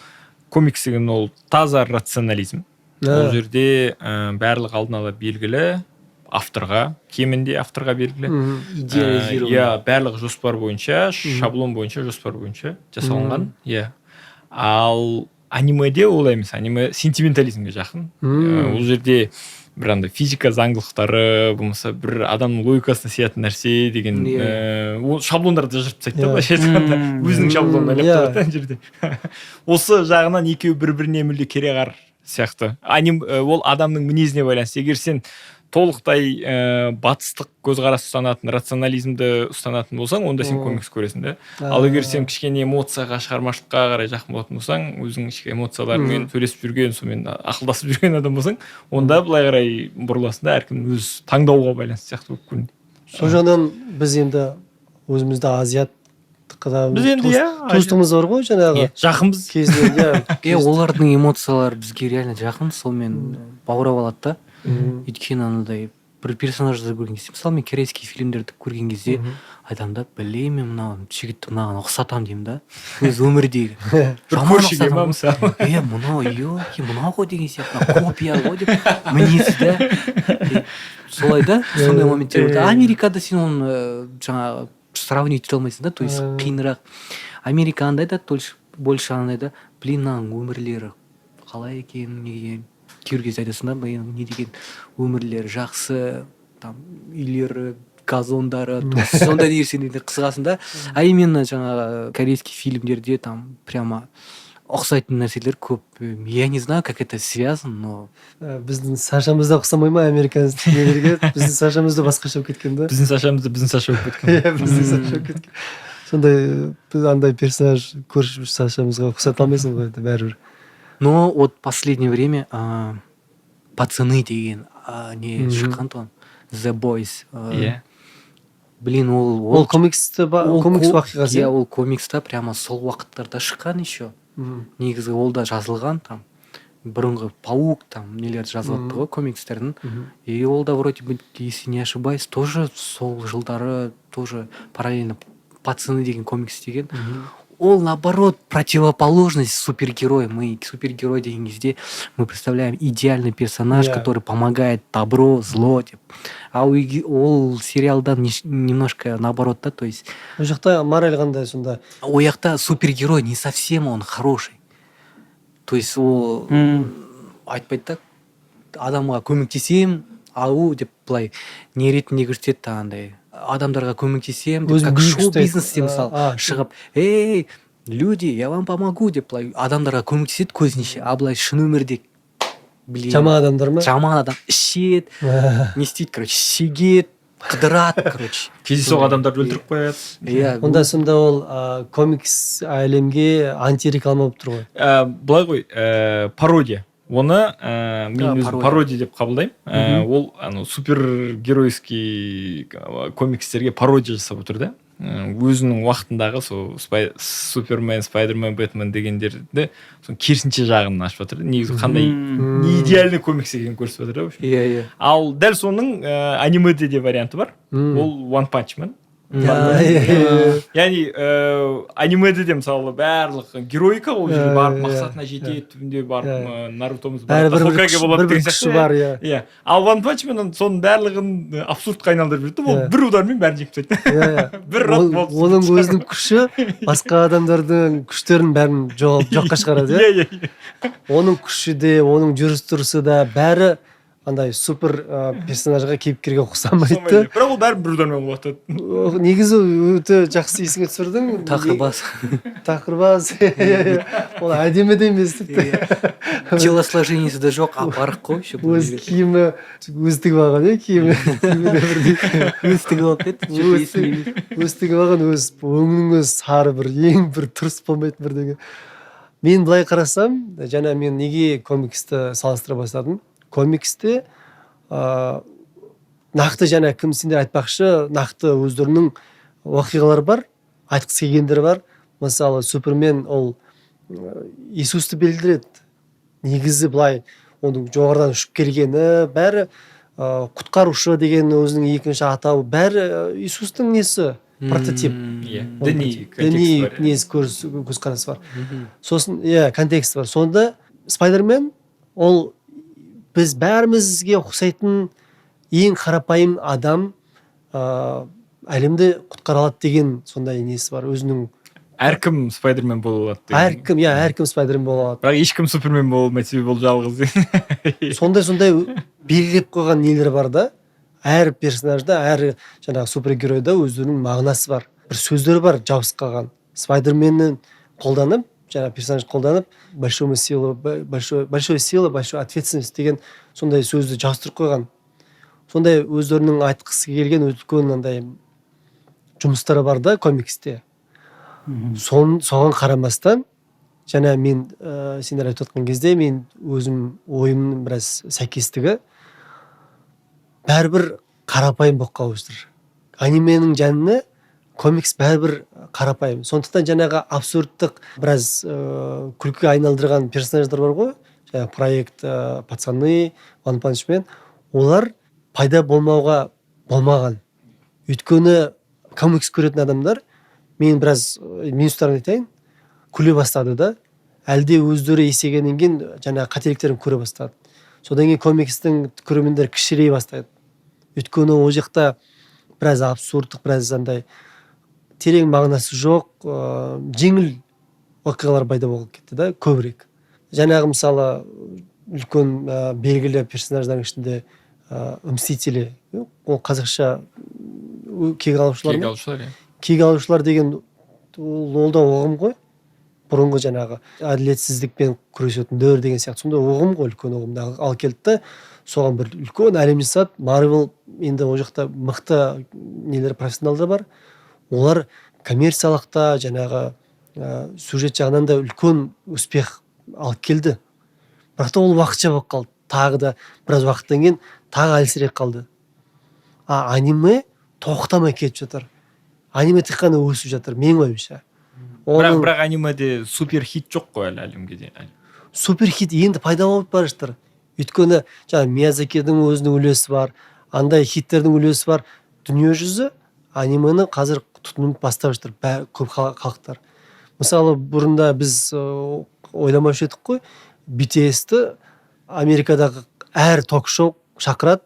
комикс деген ол таза рационализм. Ол жерде барлық алдын ала белгілі. Авторға, кемінде авторға белгілі. Идеализирован. Иә, барлығы жоспар бойынша, шаблон бойынша, жоспар бойынша жасалынған, иә. Ал анимеде олай емес, аниме сентиментализмге жақын. Ол жерде бір андай физика заңдылықтары, болмаса бір адамның логикасына сиятын нәрсе деген, ол шаблондарды жырып тастайды да, былайша айтқанда, өзінің шаблонын ойлап табады да ана жерде. Осы жағынан екеуі бір біріне мүлде кереғар сияқты. Ол адамның мінезіне байланысты. Егер сен толықтай батыстық көзқарас ұстанатын, рационализмді ұстанатын болсаң, онда сен комикс көресің да. Ал егер сен кішкене эмоцияға, шығармашылыққа қарай жақын болатын болсаң, өзің ішкі эмоцияларыңмен сөйлесіп жүрген, сонымен ақылдасып жүрген адам болсаң, онда былай қарай бұрыласың да. Әркім өз таңдауға байланысты сияқты болып көрінеді. Сол жағынан біз енді өзімізді азиаттыққа Біз енді, иә, туыстығымыз бар ғой жаңағы. Иә, жақынбыз. Кезінен, иә. Иә, олардың эмоциялары бізге реально жақын, сонымен баурап алады да. Өйткені анандай бір персонажды көрген кезде, мысалы, мен корейский фильмдерді көрген кезде айтамын да: «Блин, мен мынау жігітті мынаған ұқсатамын», — деймін да, өз өмірдегі. Бір Жаман көршіге ма, ұқсатамын. мысалы? Иә, мынау, елки, мынау ғой деген сияқты, мынау копия ғой деп, мінезі да. И солай да, сондай моменттер бар. Америкада сен оны жаңағы сравнить ете алмайсың да, то есть қиынырақ. Америка андай да, больше андай да: «Блин, мынаның өмірлері қалай екен?» Неге кейбір кезде айтасың да: «Блин, не деген өмірлері жақсы, там үйлері, газондары», то есть сондай нәрсеге қызығасың да. А именно жаңағы корейский фильмдерде там прямо ұқсайтын нәрселер көп. Я не знаю, как это связано, но Біздің Сашамыз да ұқсамай ма американец нелерге? Біздің Сашамыз да басқаша болып кеткен да. Біздің Сашамыз да біздің Саша болып кеткен. Иә, біздің Саша болып кеткен сондай. Біз андай персонаж, көрші Сашамызға ұқсата алмайсың ғой енді бәрібір. Но вот последнее время «Пацаны» деген не шыққан тұғын, The Boys. Блин, ол Ол комиксті ол комикс оқиғасы. Иә, ол комикста прямо сол уақыттарда шыққан еще. Негізі ол да жазылған там бұрынғы Паук там нелерді жазып жатты ғой комикстердің. И ол да вроде бы, если не ошибаюсь, тоже сол жылдары, тоже параллельно «Пацаны» деген комикс деген. Ол наоборот противоположность супергерой. Мы супергерой деген кезде мы представляем идеальный персонаж, который помогает добро, зло деп. А ол сериалдан немножко наоборот да, то есть Ол жақта мораль қандай сонда? Ол жақта супергерой не совсем он хороший, то есть ол айтпайды да, адамға көмектесемін ау деп, былай не ретінде көрсетеді да, андай адамдарға көмектесемін деп, Өзін как биік шоу ұстайды. бизнесте мысалы шығып: «Эй, люди, я вам помогу», — деп, былай адамдарға көмектеседі көзінше, а былай шын өмірде, блин, Жаман адамдар ма? Жаман адам, ішеді, не істейді, короче, шегеді, қыдырады, короче. Кездейсоқ адамдарды өлтіріп қояды. Иә. Онда сонда ол комикс әлемге антиреклама болып тұр ғой. Былай ғой, пародия оны, мен Да, өзім пародия. пародия деп қабылдаймын. Ол анау супергеройский комикстерге пародия жасап отыр да. Өзінің уақытындағы сол Супермен, Спайдермен, Бэтмен дегендерді соның керісінше жағын ашып жатыр да. Негізі қандай не идеальный комикс екенін көрсетіп жатыр да, в общем. иә иә Ал дәл соның анимеде де варианты бар. Ол One Punch Man. Иә, иә. Яғни анимеде де мысалы барлық героика, ол жерде барып мақсатына жетеді, түбінде барып Нарутомыз Бәрі барып бір бір Хокаге күш, болады бір бір деген күші сияқты. бар, иә. Иә, ал One Punch Man соның барлығын абсурдқа айналдырып жіберді. Ол бір удармен бәрін жеңіп тастайды. иә иә Бір рат болды. Оның өзінің күші басқа адамдардың күштерін бәрін жоққа шығарады, иә. иә иә иә. Оның күші де, оның жүріс тұрысы да, бәрі андай супер персонажға, кейіпкерге ұқсамайды да. Бірақ ол бәрін бір удармен құлатады. Негізі өте жақсы есіңе түсірдің. Тақырбас. Тақырбас. Иә. Ол әдемі де емес тіпті. Телосложениесі де жоқ, апарық қой еще бұл Өз жерде. киімі, өзі тігіп алған, иә, киімі киімі де бірдей. Өзі тігіп алып еді, что-то есімде емес. Өзі тігіп алған, өз өңінің өзі сары, бір ең бір дұрыс болмайтын бірдеңе. Мен былай қарасам, жаңа мен неге комиксті салыстыра бастадым? Комиксте нақты, жаңа кім, сендер айтпақшы, нақты өздерінің оқиғалары бар, айтқысы келгендері бар. Мысалы, Супермен ол Иисусты белгіледі негізі. Былай оның жоғарыдан ұшып келгені бәрі, құтқарушы деген өзінің екінші атауы, бәрі Иисустың несі, прототип. Иә, Оның діни прототип. контекст Діни бар, иә. несі, көзқарасы бар. Сосын, иә, контекст бар. Сонда Спайдермен ол біз бәрімізге ұқсайтын Ең қарапайым адам әлемді құтқара алады деген сондай несі бар өзінің. Әркім Спайдермен бола алады деген. Әркім, иә, әркім Спайдермен бола алады. Бірақ ешкім Супермен бола алмайды, себебі ол жалғыз. Сондай белгілеп қойған нелер бар да. Әр персонажда, әр жаңағы супергеройда өздерінің мағынасы бар, бір сөздері бар жабысып қалған. Спайдерменнің қолданып, жаңағы персонаж қолданып, большой сила, большой, большой сила, большой ответственность деген сондай сөзді жабыстырып қойған. Сондай өздерінің айтқысы келген үлкен андай жұмыстары бар да комиксте. Соған қарамастан, жаңа мен сендер айтып отқан кезде мен өзім ойымның біраз сәйкестігі, бәрібір қарапайым болып қалып жатыр. Анименің жанына комикс бәрібір қарапайым. Сондықтан жаңағы абсурдтық біраз күлкіге айналдырған персонаждар бар ғой, жаңағы проект пацаны, One Punch Man, олар пайда болмауға болмаған. Өйткені комикс көретін адамдар, мен біраз минустарын айтайын, күле бастады да, әлде өздері есейгеннен кейін жаңағы қателіктерін көре бастады. Содан кейін комикстің көрермендері кішірейе бастайды. Өйткені ол жақта біраз абсурдтық, біраз андай терең мағынасы жоқ, жеңіл оқиғалар пайда болып кетті да көбірек. Жаңағы мысалы үлкен белгілі персонаждардың ішінде Мстители, ол қазақша кек алушылар Кек ма? алушылар, иә. Кек алушылар деген ол да ұғым ғой. Бұрынғы жаңағы әділетсіздікпен күресетіндер деген сияқты сондай ұғым ғой, үлкен ұғымды алып келді да, соған бір үлкен әлем жасады. Марвел енді ол жақта мықты нелер, профессионалдар бар. Олар коммерциялық та, жаңағы сюжет жағынан да үлкен успех алып келді. Бірақ та ол уақытша болып қалды. Тағы да біраз уақыттан кейін тағы әлсіреп қалды. А аниме тоқтамай кетіп жатыр. Аниме тек қана өсіп жатыр, менің ойымша. Бірақ анимеде супер хит жоқ қой әлі әлемге дейін. Супер хит енді пайда болып бара жатыр. Өйткені жаңағы Миядзакидің өзінің үлесі бар, андай хиттердің үлесі бар. Дүние жүзі анимені қазір тұтынып бастап жатыр көп халықтар. Мысалы, бұрында біз ойламаушы едік қой, BTS-ті Америкадағы әр ток-шоу шақырады,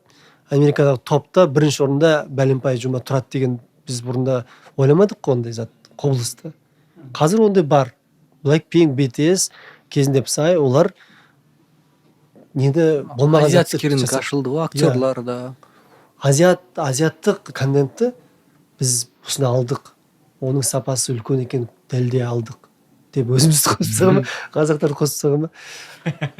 Америкадағы топта бірінші орында бәленбай жұма тұрады деген біз бұрында ойламадық қой ондай зат, құбылысты. Қазір ондай бар. Blackpink, BTS, кезінде Psy, олар нені болмаған затты Азиатский рынок жасап ашылды ғой, актерлар да. Азиаттық контентті біз осыны алдық. Оның сапасы үлкен екенін дәлелдей алдық деп өзімізді қосып тастаған ба? Қазақтарды қосып тастаған ба?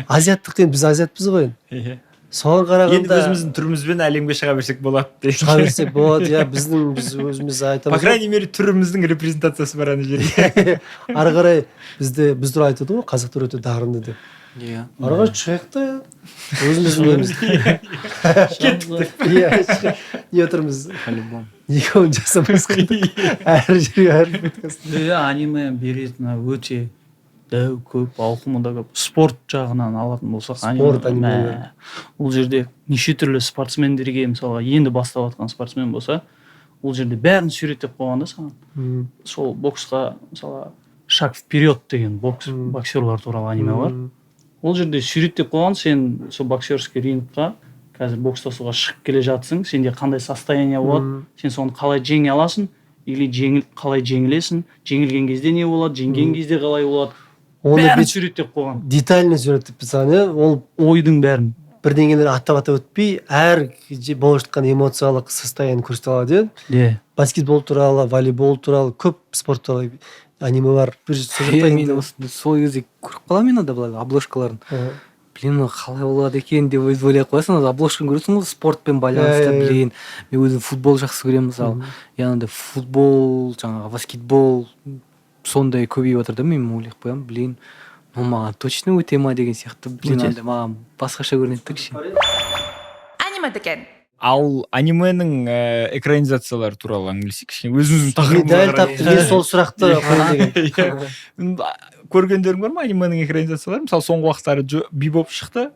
Азиаттық деген біз азиатпыз ғой енді. Иә. Соған қарағанда Енді өзіміздің түрімізбен әлемге шыға берсек болады деп. Шыға берсек болады, иә, біздің біз өзіміз айтамыз. По крайней мере, түріміздің репрезентациясы бар ана жерде. Ары қарай бізде, біз туралы айтады ғой, қазақтар өте дарынды деп. Иә. Ары қарай шығайық та өзіміздің неміз. Кеттік деп. Иә, не отырмыз. По-любому. Неге оны жасамасқа? Әр жерге, әр подкаст. Иә, аниме беретін өте дәу көп, ауқымы да көп. Спорт жағынан алатын болсақ, Спорт аниме, анимелер. мә, ол жерде неше түрлі спортсмендерге, мысалға, енді бастап жатқан спортсмен болса, ол жерде бәрін суреттеп қойған да саған. Сол боксқа, мысалға, «Шаг вперед» деген бокс, боксерлар туралы аниме бар. Ол жерде суреттеп қойған, сен сол боксерский рингқа қазір бокстасуға шығып келе жатсың, сенде қандай состояние болады, сен соны қалай жеңе аласың, или жеңіл, қалай жеңілесің, жеңілген кезде не болады, жеңген кезде қалай болады, Оны бәрін суреттеп қойған. Детально суреттеп тастаған, иә, ол ойдың бәрін. Бірдеңелер аттап атап өтпей, әр болып жатқан эмоциялық состояние көрсете алады, иә. Иә. Баскетбол туралы, волейбол туралы, көп спорт туралы аниме бар. Бір сол жақта Мен енді сол кезде көріп қаламын иногда былай обложкаларын. Блин, мынау қалай болады екен деп өзі ойлап қоясың. Ана обложканы көресің ғой, спортпен байланысты. Иә, иә, иә. Блин, мен өзім футбол жақсы көремін, мысалы. И анандай футбол, жаңағы баскетбол сондай көбейіп жатыр да, мен ойлап қоямын, блин, мынау маған точно өте ма деген сияқты. Блин, Өтеді. андай маған басқаша көрінеді да кішкене. Аниме дүкен. Ал анименің экранизациялары туралы әңгімелесейік кішкене, өзіміздің Мен тақырыбымызға дәл қарай. таптым, мен сол сұрақты қояйын деген. Иә. Көргендерің бар ма анименің экранизацияларын? Мысалы, соңғы уақыттары Бибоп шықты,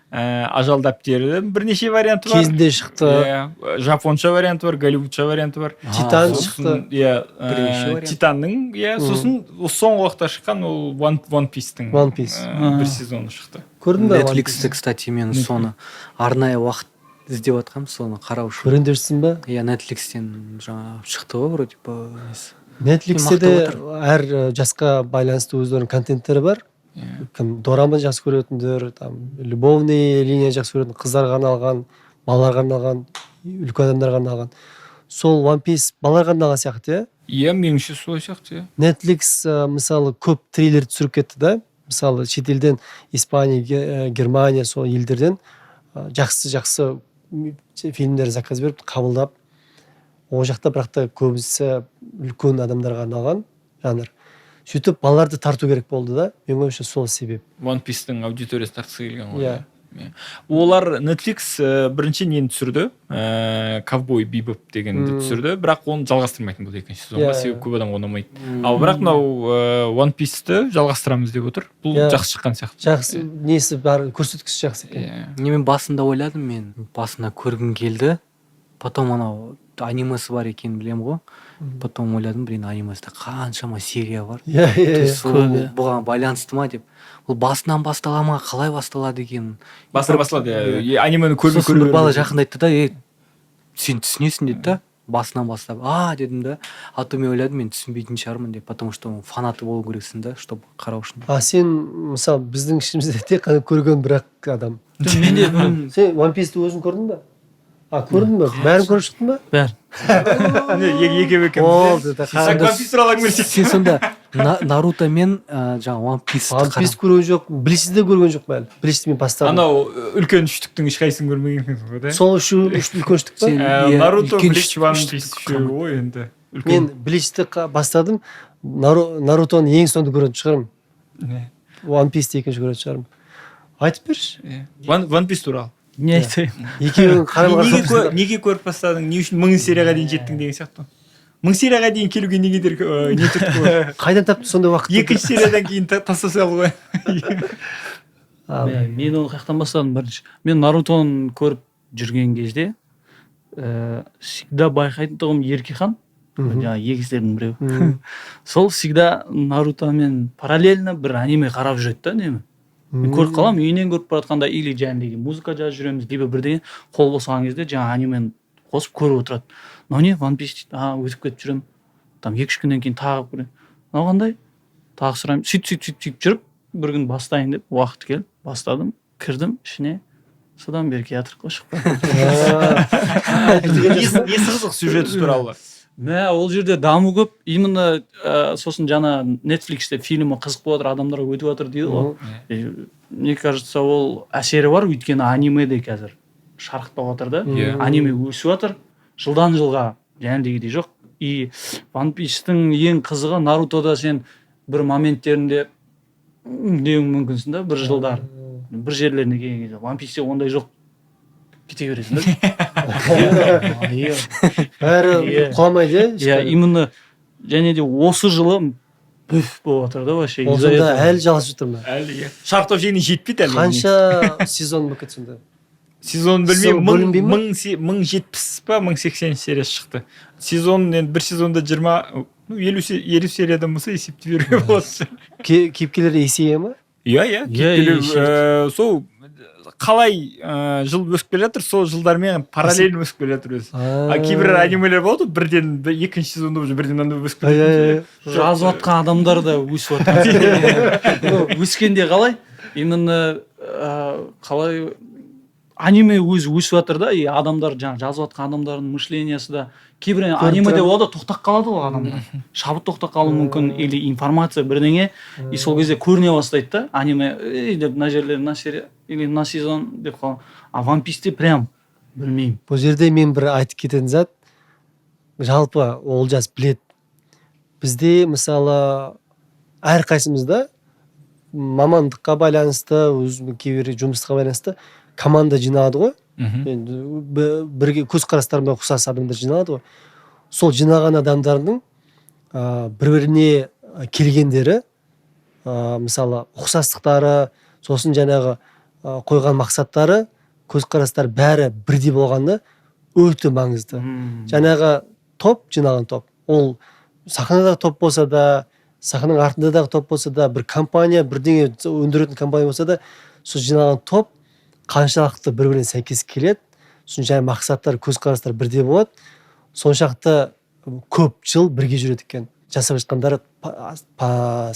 Ажал дәптері бірнеше варианты бар. Кезінде шықты. Иә, жапонша варианты бар, голливудша варианты бар. Титан Сосын, шықты. иә, Бірнеше вариант. Титанның, иә, сосын осы соңғы уақытта шыққан ол One Piece-тің, One Piece. бір сезоны шықты. Көрдің бе One Netflixте, Piece? кстати, мен соны арнайы уақыт Іздеп жатқанмын соны қарау үшін. Көрейін деп жүрсің ба? Иә, Netflixтен жаңа шықты ғой вроде бы несі. Netflixте де Мақтап. Әр жасқа байланысты өздерінің контенттері бар. Кім дорама жақсы көретіндер, там любовный линия жақсы көретін, қыздарға арналған, балаларға арналған, үлкен адамдарға арналған. Сол One Piece балаларға арналған сияқты, иә? Иә, меніңше, солай сияқты, иә. Netflix мысалы, көп трейлер түсіріп кетті да. Мысалы, шетелден, Испания, Германия, сол елдерден жақсы жақсы фильмдер заказ беріп, қабылдап, ол жақта, бірақ та көбісі үлкен адамдарға арналған жанр. Сөйтіп балаларды тарту керек болды да, менің ойымша, сол себеп. One Piece'тің аудиториясы тартқысы келген ғой. Иә. Иә. Олар, Netflix, бірінші нені түсірді, Ковбой Бибоп дегенді түсірді, бірақ оны жалғастырмайтын болды екінші сезонға, себебі көп адамға ұнамайды. Ал бірақ мынау One Piece'ті жалғастырамыз деп отыр. Бұл жақсы шыққан сияқты. Жақсы несі бар, көрсеткіші жақсы екен. Иә. Не, мен басында ойладым, мен басында көргім келді, потом анау анимесі бар екенін білемін ғой, потом ойладым: блин, анимесінде қаншама серия бар. иә То иә есть Көп, ол иә. бұған байланысты ма деп, бұл басынан бастала ма, қалай басталады екен? Басынан басталады, иә. Е, анимені көрмей Сосын бір көре бала беруге. жақында айтты да: «Ей, сен түсінесің», — деді да. Басынан бастап, а дедім да. А то мен ойладым, мен түсінбейтін шығармын деп, потому что оның фанаты болу керексің да, чтобы қарау үшін. А сен, мысалы, біздің ішімізде тек қана көрген бір ақ адам. Жоқ, мен де. Сен One Piece'ті өзің көрдің ба? А, көрдің ба? Бәрін көріп шықтың ба? Бәрін. Не, екеу екеуміз. Болды да. Так, One Piece туралы әңгімелесейік. Сен сонда Наруто мен жаңағы One Piece. One Piece көрген жоқ, Бличті де көрген жоқпын әлі. Бличті мен бастадым. Анау үлкен үштіктің ешқайсысын көрмеген екенсің ғой да. Сол үшеу, үш үлкен үштік па? Сен- иә, Наруто, үлкен Блич, One үштік Piece үшеуі ғой енді. Үлкен. Мен Бличті бастадым, Нарутоны ең соңында көретін шығармын. Не, One Piece'ті екінші көретін шығармын. Айтып берші. иә. One Piece туралы. Не айтайын? Екеуін қарама Неге, қарсы. неге көріп бастадың, не үшін 1000 серияға дейін жеттің деген сияқты. 1000 серияға дейін келуге не кедергі, не түрткі болды? Қайдан таптың сондай уақытты? Екінші сериядан кейін тастай салды ғой. Мен оны қаяқтан бастадым? Бірінші мен Нарутоны көріп жүрген кезде всегда байқайтын тұғым Еркехан, жаңағы егіздердің біреуі, сол всегда Нарутомен параллельно бір аниме қарап жүреді да үнемі. Мен көріп қаламын үйінен көріп бара жатқанда, или жаңағыдай музыка жазып жүреміз, либо бірдеңе, қол босаған кезде жаңағы анимені қосып көріп отырады. «Мынау не, One Piece?» — дейді. А, өтіп кетіп жүремін. Там 2-3 күннен кейін тағы көремін. «Мынау қандай?» Тағы сұраймын. Сөйтіп, сөйтіп, сөйтіп, сөйтіп жүріп, бір күн бастайын деп уақыт келіп бастадым, кірдім ішіне, содан бері келе жатырмық қой, шықпай. Несі қызық сюжеті туралы? Мә, ол жерде даму көп именно. Сосын жаңа Netflixте фильмі қызық болып жатыр, адамдарға өтіп жатыр дейді ғой. И, мне кажется, ол әсері бар, өйткені аниме де қазір шарықтап жатыр да. Аниме өсіп жатыр жылдан жылға, жаңағыдегідей жоқ. И One Piece'тің ең қызығы, Нарутода сен бір моменттерінде деуің мүмкінсің да, бір жылдар бір жерлеріне келген кезде. One Piece'те ондай жоқ, кете бересің да. Иә. Бәрі құламайды, иә? Иә, именно. Және де осы жылы бүф болып жатыр да вообще. Ол Из-за сонда этого. әлі жалғасып жатыр ма? Әлі, иә, шарықтау шегіне жетпейді әлі. Қанша сезон болып кетті сонда? Сезон Сезон білмеймін, бөлінбей ма? 1070 па, 1080 сериясы шықты. Сезон енді бір сезонда 20, ну, 50 сериядан болса, есептей беруге болады. Кейіпкерлер есейе ма? Иә. Иә, Кейіпкерлер, есейеді. сол қалай жыл өсіп келе жатыр, сол жылдармен параллельно өсіп келе жатыр өзі. А кейбір анимелер болады ғой, бірден екінші сезонда уже бірден мынандай өсіп иә кететін. иә Жазып жатқан адамдар да өсіп жатқан. Ну, өскенде қалай именно, қалай аниме өзі өсіп жатыр да, и адамдар, жаңағы жазып жатқан адамдардың мышлениясы да. Кейбір Көріп анимеде тұрамын. болады, тоқтап қалады ғой адамдар, шабыт тоқтап қалуы мүмкін или информация бірдеңе, и сол кезде көріне бастайды да аниме: «Ей» деп, мына жерлер, мына серия или мына сезон деп қалған. А One Piece'те прям білмеймін. Бұл жерде мен бір айтып кететін зат, жалпы Олжас біледі, бізде, мысалы, әрқайсымызда мамандыққа байланысты, өзінің кейбір жұмысқа байланысты команда жиналады ғой. Енді бірге көзқарастарымен ұқсас адамдар жиналады ғой. Сол жиналған адамдардың бір біріне келгендері, мысалы, ұқсастықтары, сосын жаңағы қойған мақсаттары, көзқарастары бәрі бірдей болғаны өте маңызды. Жаңағы топ, жиналған топ, ол сахнадағы топ болса да, сахнаның артындағы топ болса да, бір компания, бірдеңе өндіретін компания болса да, сол жиналған топ қаншалықты бір біріне сәйкес келеді. Сосын жаңа мақсаттар, көзқарастар бірдей болады. Соншақты көп жыл бірге жүреді екен. Жасап жатқандары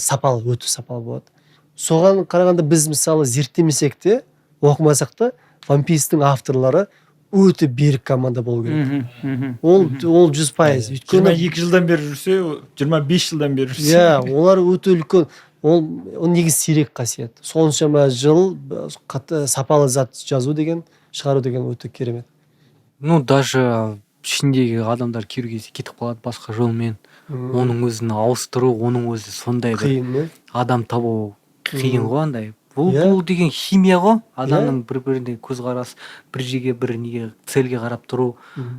сапалы, өте сапалы болады. Соған қарағанда біз мысалы зерттемесек те, оқымасақ та, One Piece'тің авторлары өте берік команда болу керек. Ол 100%. Өйткені 22 жылдан бері жүрсе, 25 жылдан бері жүрсе. Иә, олар өте үлкен. Ол негізі сирек қасиет. Соншама жыл қатты сапалы зат жазу деген, шығару деген өте керемет. Ну, даже ішіндегі адамдар кейбір кезде кетіп қалады басқа жолмен. Оның өзін ауыстыру, оның өзі сондай бір қиын, адам табу қиын ғой андай. Бұл деген химия ғой. Адамның бір-біріне көзқарас, бір жерге, бір неге, цельге қарап тұру,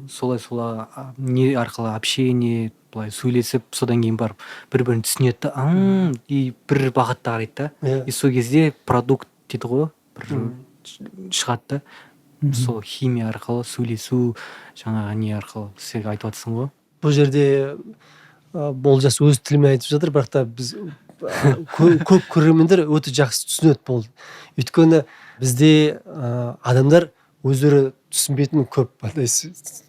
солай солай не арқылы общение, былай сөйлесіп, содан кейін барып бір-бірін түсінеді да, и бір бағытта қарайды да. И сол кезде продукт дейді ғой, бір шығады да. Сол химия арқылы сөйлесу, жаңағы не арқылы сен айтып жатырсың ғой. Бұл жерде Олжас өз тілімен айтып жатыр, бірақ та біз көп көрермендер өте жақсы түсінеді бұл. Өйткені бізде адамдар өздері түсінбейтін көп андай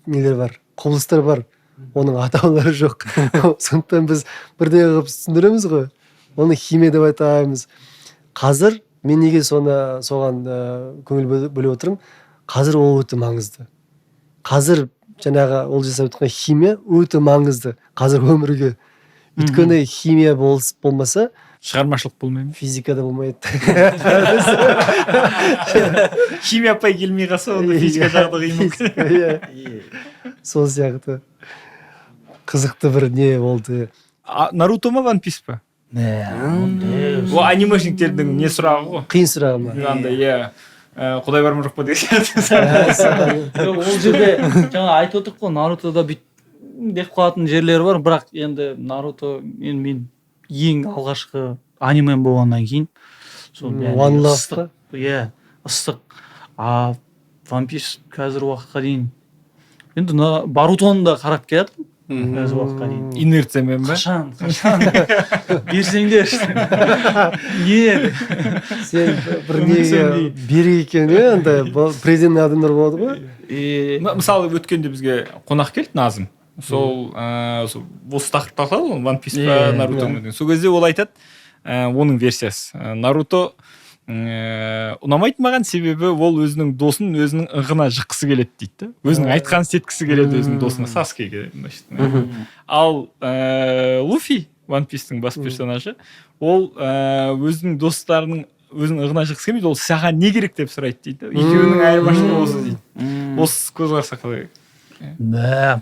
нелер бар, құбылыстар бар, оның атаулары жоқ. Сондықтан біз бірдеңе қылып түсіндіреміз ғой, оны химия деп айтамыз. Қазір мен неге соған көңіл бөліп отырмын? Қазір ол өте маңызды. Қазір жаңағы ол жасап жатқан химия өте маңызды қазір өмірге. Өйткені химия болмаса шығармашылық болмай ма? Физика да болмайды. Химия апай келмей қалса, онда физика жағы да қиын болып кетеді. Иә. Сол сияқты. Қызықты бір не болды. Наруто ма, One Piece па? Ол анимешниктердің не сұрағы ғой? Қиын сұрағы ма? Андай, иә. Құдай бар ма жоқ па деген сияқты. Жоқ, ол жерде жаңа айтып отырмық қой, Нарутода бүйтіп деп қалатын жерлері бар, бірақ енді Наруто енді мен ең алғашқы анимем болғаннан кейін сол One Love ыстық, иә, ыстық. А One Piece қазір уақытқа дейін енді Барутоны да қарап келатырмын қазір уақытқа дейін. Инерциямен ба? Қашан, қашан берсеңдерші. Не? Сен бір неге берік екен, иә, андай преданный адамдар болады ғой. Мысалы, өткенде бізге қонақ келді Назым. Сол, осы тақырыпты талқылады ғой, One Piece па, Наруто ма деген. Сол кезде ол айтады, оның версиясы. Наруто ұнамайды маған, себебі ол өзінің досын өзінің ығына жыққысы келеді дейді да. Өзінің айтқанын істеткісі келеді өзінің досына, Саскеге, значит. Ал Луфи, One Piece'тің бас персонажы, ол өзінің достарының өзінің ығына жыққысы келмейді, ол саған не керек деп сұрайды дейді. Екеуінің айырмашылығы осы дейді. Осы көзқарасқа қалай? Мә.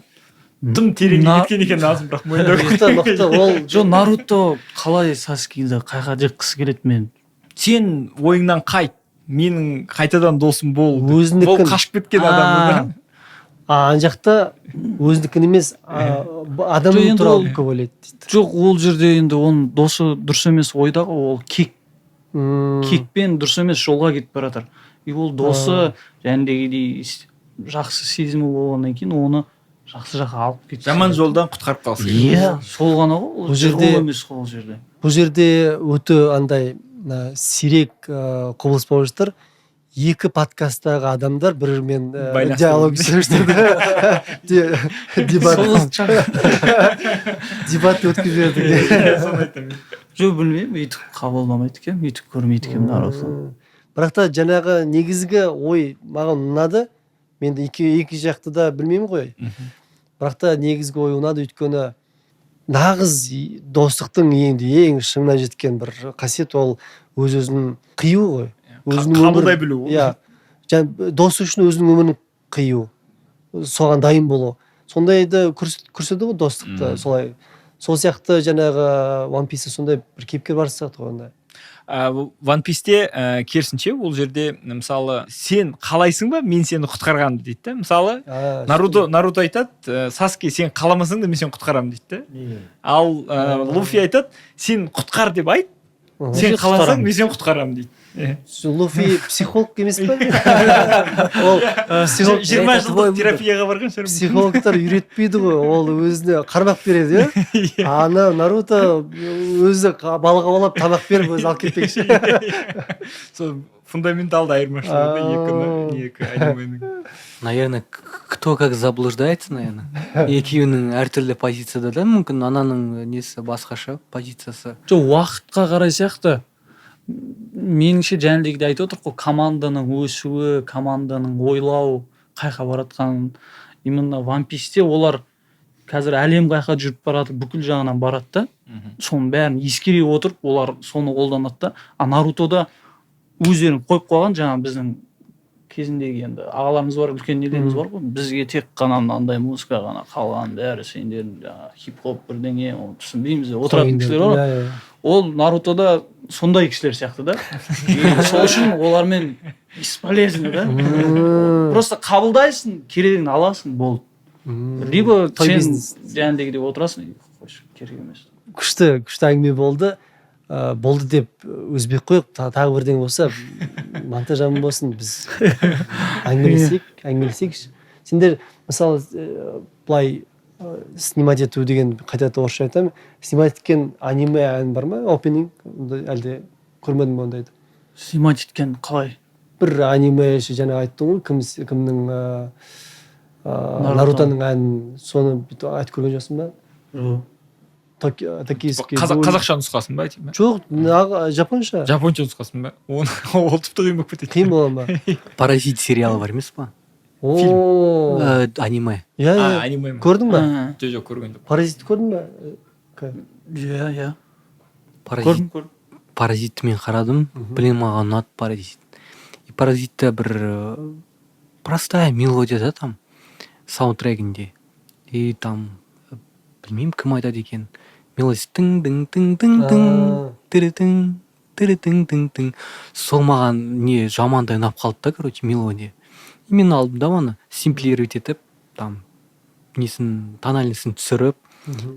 Тым тереңге кеткен екен Назым, бірақ мойындау керек. Мықты, мықты, ол Жоқ, Наруто қалай Саскені қайға жыққысы келеді мен? Сен ойыңнан қайт, менің қайтадан досым бол деп. Өзінікін. Ол қашып кеткен адам да. Ана жақта өзінікін емес, адам Жоқ, енді туралы ол көп ойлайды дейді. Жоқ, ол жерде енді оның досы дұрыс емес ойда ғой, ол кек. Кекпен дұрыс емес жолға кетіп бара жатыр. И ол досы жәндегідей жақсы сезімі болғаннан кейін оны жақсы жаққа алып кетті. Жаман жолдан құтқарып қалса керек. Иә, сол ғана ғой, ол Бұл жерде жол емес қой ол жерде. Бұл жерде өте андай, сирек, құбылыс болып жатыр. Екі подкасттағы адамдар бір-бірімен, Байланыстырып. диалог жасап жатыр. Дебат. Сол шақ. Дебат өткізіп жібердік. Иә, соны айтамын. Жоқ, білмеймін, өйтіп қабылдамайды екенмін, өйтіп көрмейді екенмін Нарутоны. Бірақ та жаңағы негізгі ой маған ұнады. Мен де екі жақты да білмеймін ғой. Бірақ та негізгі ой ұнады, өйткені нағыз достықтың енді ең шыңына жеткен бір қасиет ол өз-өзін қию ғой. Өзінің Қабылдай өмірін білу. Иә. Жаңа дос үшін өзінің өмірін қию, соған дайын болу. Сондайды көрсетеді ғой достықты, солай. Сол сияқты жаңағы One Piece'те сондай бір кейіпкер бар сияқты ғой онда. One Piece'те, керісінше, ол жерде, мысалы, сен қалайсың ба, мен сені құтқарғанымды дейді да. Мысалы, Наруто айтады, Саске, сен қаламасаң да мен сені құтқарамын дейді да. Ал, Луфи айтады, сен құтқар деп айт, сен Мен қаласаң, құтқарамын. мен сені құтқарамын дейді. Луфи психолог емес пе? Ол психолог 20 Это твой жылдық выбор. терапияға барған шығар. Психологтар үйретпейді ғой, ол өзіне қармақ береді, иә? Ана Наруто өзі балығы балап тамақ беріп өзі алып кетпекші. Сол фундаменталды айырмашылығы да екі анименің. Наверное, кто как заблуждается, наверное. Екеуінің әртүрлі позицияда да, мүмкін, ананың несі басқаша, позициясы. Жоқ, уақытқа қарай сияқты меніңше. Жәнігідей айтып отырмық қой, команданың өсуі, команданың ойлау қай жаққа баратқанын. Именно One Piece'те олар қазір әлем қай жаққа жүріп барады, бүкіл жағынан барады да, соның бәрін ескере отырып, олар соны қолданады да. А Нарутода өздерін қойып қойған, жаңағы біздің кезіндегі енді ағаларымыз бар, үлкен нелеріміз бар ғой, бізге тек қана мынандай музыка ғана, қалған бәрі сендердің жаңағы хип хоп бірдеңе, оны түсінбейміз деп отыратын кісілер бар ғой. Иә, иә. Ол Нарутода сондай кісілер сияқты да. И сол үшін олармен бесполезно да. Просто қабылдайсың, керегін аласың, болды. Либо Той сен бизнес. жәндегідей отырасың и қойшы, керек емес. Күшті, күшті әңгіме болды. Болды деп үзбей ақ қояйық. Тағы бірдеңе болса, монтаж аман болсын, біз әңгімелесейік, әңгімелесейікші. Сендер, мысалы, былай, снимать ету деген, қайта орысша айтамын, снимать еткен аниме ән бар ма, опенинг ондай, әлде көрмедің бе ондайды? Снимать еткен қалай? Бір аниме ше, жаңа айттың ғой, кім, кімнің, Наруто. Нарутоның әнін, соны бүйтіп айтып көрген жоқсың ба? Жоқ. Токийский Қазақ, гуль. Қазақша нұсқасын ба айтайын ба? Жоқ, жапонша. Жапонша нұсқасын ба? Оны, ол тіпті қиын болып кетеді. Қиын бола ма? «Паразит» сериалы бар емес па? О. Аниме. Иә. А, Иә. аниме ма? Көрдің ба? А, Жоқ, көрген жоқпын. «Паразитті» көрдің ба? Иә, иә. «Паразит». Көрдім, көрдім. «Паразитті» мен қарадым. Блин, маған ұнады «Паразит». И «Паразитта» бір простая мелодия да там саундтрегінде. И там білмеймін, кім айтады екен, мелодия тың тың тың тың тың тыры тың тыры тың тың тың. Сол маған не жамандай ұнап қалды да, короче, мелодия. И мен алдым да, оны сэмплировать етіп, там несін, тональностін түсіріп,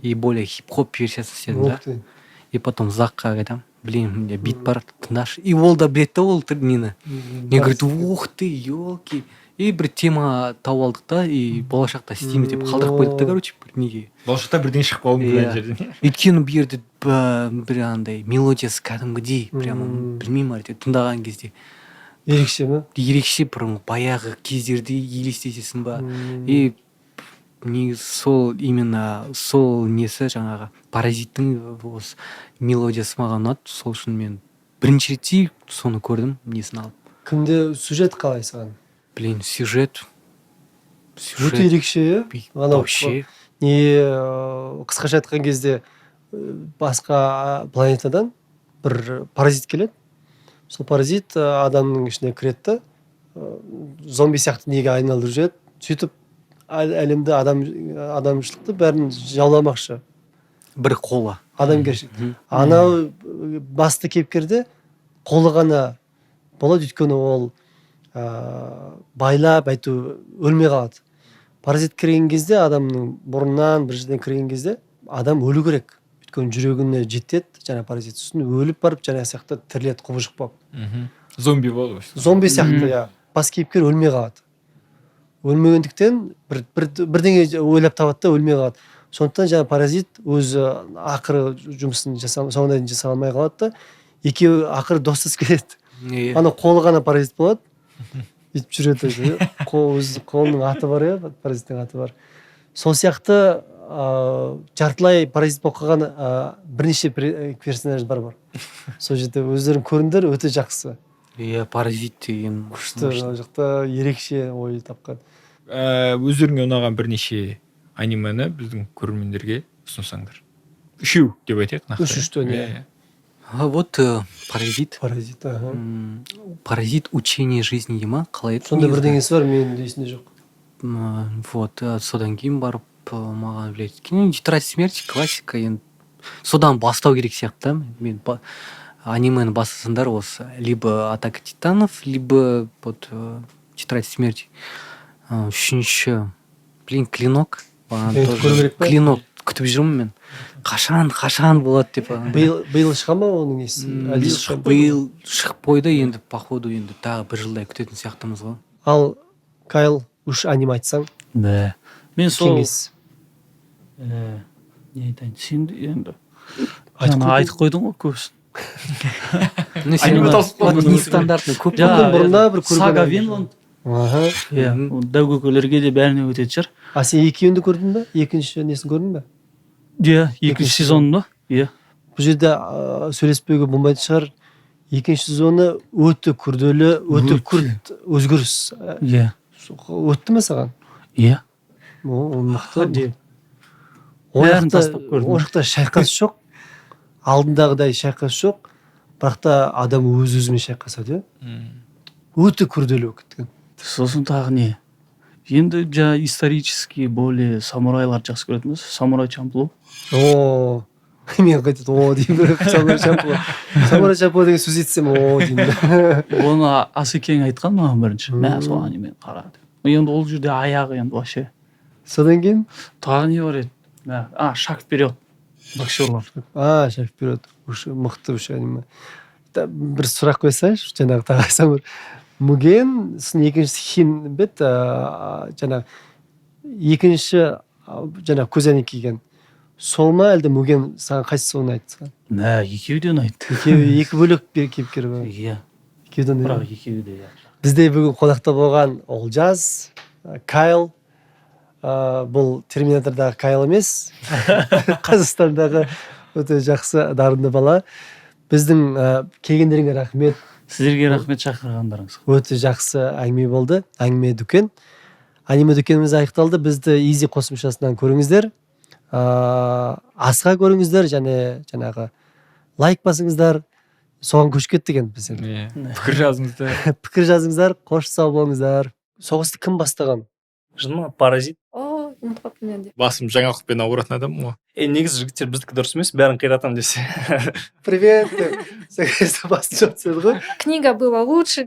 и более хип хоп версиясын істедім да. Ух ты. И потом Закқа айтамын: «Блин, у меня бит бар, тыңдашы». И ол да біледі да ол нені. Мне говорит: «Ух ты, елки». И бір тема тауып алдық та, и болашақта істейміз деп қалдырып қойдық та, короче, бір неге. Болашақта бірдеңе шығып қалуы мүмкін Иә. ана жерден. Өйткені бұл жерде бір андай мелодиясы кәдімгідей прямо, білмеймін, әйтеуір тыңдаған кезде Ерекше ме? Ерекше, бұрын баяғы кездерді елестетесің ба. И негізі сол, именно сол несі, жаңағы «Паразиттің» осы мелодиясы маған ұнады. Сол үшін мен бірінші ретте соны көрдім, несін алып. Кімде, сюжет қалай саған? Блин, сюжет Өте ерекше, иә. Анау Вообще. не, қысқаша айтқан кезде, басқа планетадан бір паразит келеді. Сол паразит адамның ішіне кіреді да, зомби сияқты неге айналдырып жібереді. Сөйтіп әлемді, адамшылықты бәрін жауламақшы. Бір қолы. Адамгершілік. Анау басты кейіпкерде қолы ғана болады, өйткені ол байлап, әйтеуір өлмей қалады. Паразит кірген кезде, адамның мұрнынан бір жерден кірген кезде, адам өлу керек, өйткені жүрегіне жетеді жаңа паразит, сосын өліп барып жаңа сияқты тіріледі құбыжық болып. Зомби болады ғой. Зомби сияқты, иә. Бас кейіпкер өлмей қалады. Өлмегендіктен бір бірдеңе ойлап табады да, өлмей қалады. Сондықтан жаңа паразит өзі ақыры жұмысын соңына дейін жасай алмай қалады да, екеуі ақыры достасып кетеді. Ана қолы ғана паразит болады, бүйтіп жүреді өзі. Өз қолының аты бар, иә, паразиттің аты бар. Сол сияқты жартылай паразит болып қалған бірнеше персонаж бар. Сол жерде өздерің көріңдер, өте жақсы. Иә, «Паразит» деген Күшті. мощный. Ана жақта ерекше ой тапқан. Өздеріңе ұнаған бірнеше анимені біздің көрермендерге ұсынсаңдар. Үшеу деп айтайық нақты. Үш, үштен, иә. Иә. А вот «Паразит». «Паразит», аха. «Паразит. Учение жизни» дей ма, қалай еді Сондай негізі? бірдеңесі бар, менің де есімде жоқ. Вот содан кейін барып маған, блядь, кейін «Тетрадь смерти», классика енді, содан бастау керек сияқты да. Мен анимені бастасаңдар, осы либо «Атака титанов», либо вот «Тетрадь смерти». Үшінші, блин, «Клинок» маған Енді тоже. көру керек па? «Клинок» күтіп жүрмін мен, қашан, қашан болады деп. Биыл шыға ма оның несі? Әлде шықпай ма? Биыл шығып қойды енді, походу, енді тағы бір жылдай күтетін сияқтымыз ғой. Ал Кайл, үш аниме айтсаң. Да, мен сол Кеңес. Не айтайын, сен де енді Айтып жаңа қойдың. айтып қойдың ғой көбісін. Ну, сен Аниме вот тауысып қалдың. нестандартный көп. Жаңа Мүмкін бұрында бір көрген «Сага аниме. Винланд». Иә, ол дәу көкелерге де, бәріне өтетін шығар. А сен екеуін де көрдің бе? Екінші несін көрдің бе? Иә, екінші Екінші сезонын ба, иә. Бұл жерде сөйлеспеуге болмайтын шығар. Екінші сезоны өте күрделі, өте күрт өзгеріс. Өтті ме саған? Иә. О, ол мықты. Де. Ол Бәрін жақта тастап көрдім. Ол жақта шайқас жоқ, алдындағыдай шайқас жоқ, бірақ та адам өз өзімен шайқасады, иә. Өте күрделі болып кеткен. Сосын тағы не? Енді жаңа исторический, более самурайларды жақсы көретінбіз. «Самурай Чамплу». О, мен қайтады «о» деймін. «Самурай Чамплу», «Самурай Чамплу» деген сөз естісем, «о» деймін. Оны Асекең айтқан маған бірінші, мә, сол анимені қара деп. Енді ол жерде аяғы енді вообще. Содан кейін? Тағы не бар еді, мә, а, «Шаг вперед», боксерлар. А, «Шаг вперед» уже мықты уже аниме. Бір сұрақ қойсайшы. Жаңағы тағы айтсам, бір Муген, сосын екіншісі Хин бе еді, жаңағы екінші, жаңағы көз әйнек киген, сол ма, әлде Муген? Саған қайсысы ұнайды саған? Мә, екеуі де ұнайды. Екеуі екі бөлек кейіпкер бар. Иә. Екеуі де ұнайды. Бірақ екеуі де, иә. Бізде бүгін қонақта болған Олжас, Кайл, бұл «Терминатордағы» Кайл емес, Қазақстандағы өте жақсы, дарынды бала. Біздің келгендеріңе рахмет. Сіздерге рахмет шақырғандарыңызға. Өте жақсы әңгіме болды. Әңгіме дүкен, аниме дүкеніміз аяқталды. Бізді Изи қосымшасынан көріңіздер, асыға көріңіздер және жаңағы лайк басыңыздар. Соған көшіп кеттік енді біз енді. Иә, пікір жазыңыздар. Пікір жазыңыздар. Қош, сау болыңыздар. Соғысты кім бастаған? Жын ма, паразит? О, ұмытып қалыппын мен де. Басым жаңалықпен ауыратын адаммын ғой. Е, негізі, жігіттер, біздікі дұрыс емес, бәрін қиратамын десе. «Привет» деп сол кезде басын жауып тастады ғой. Книга была лучше.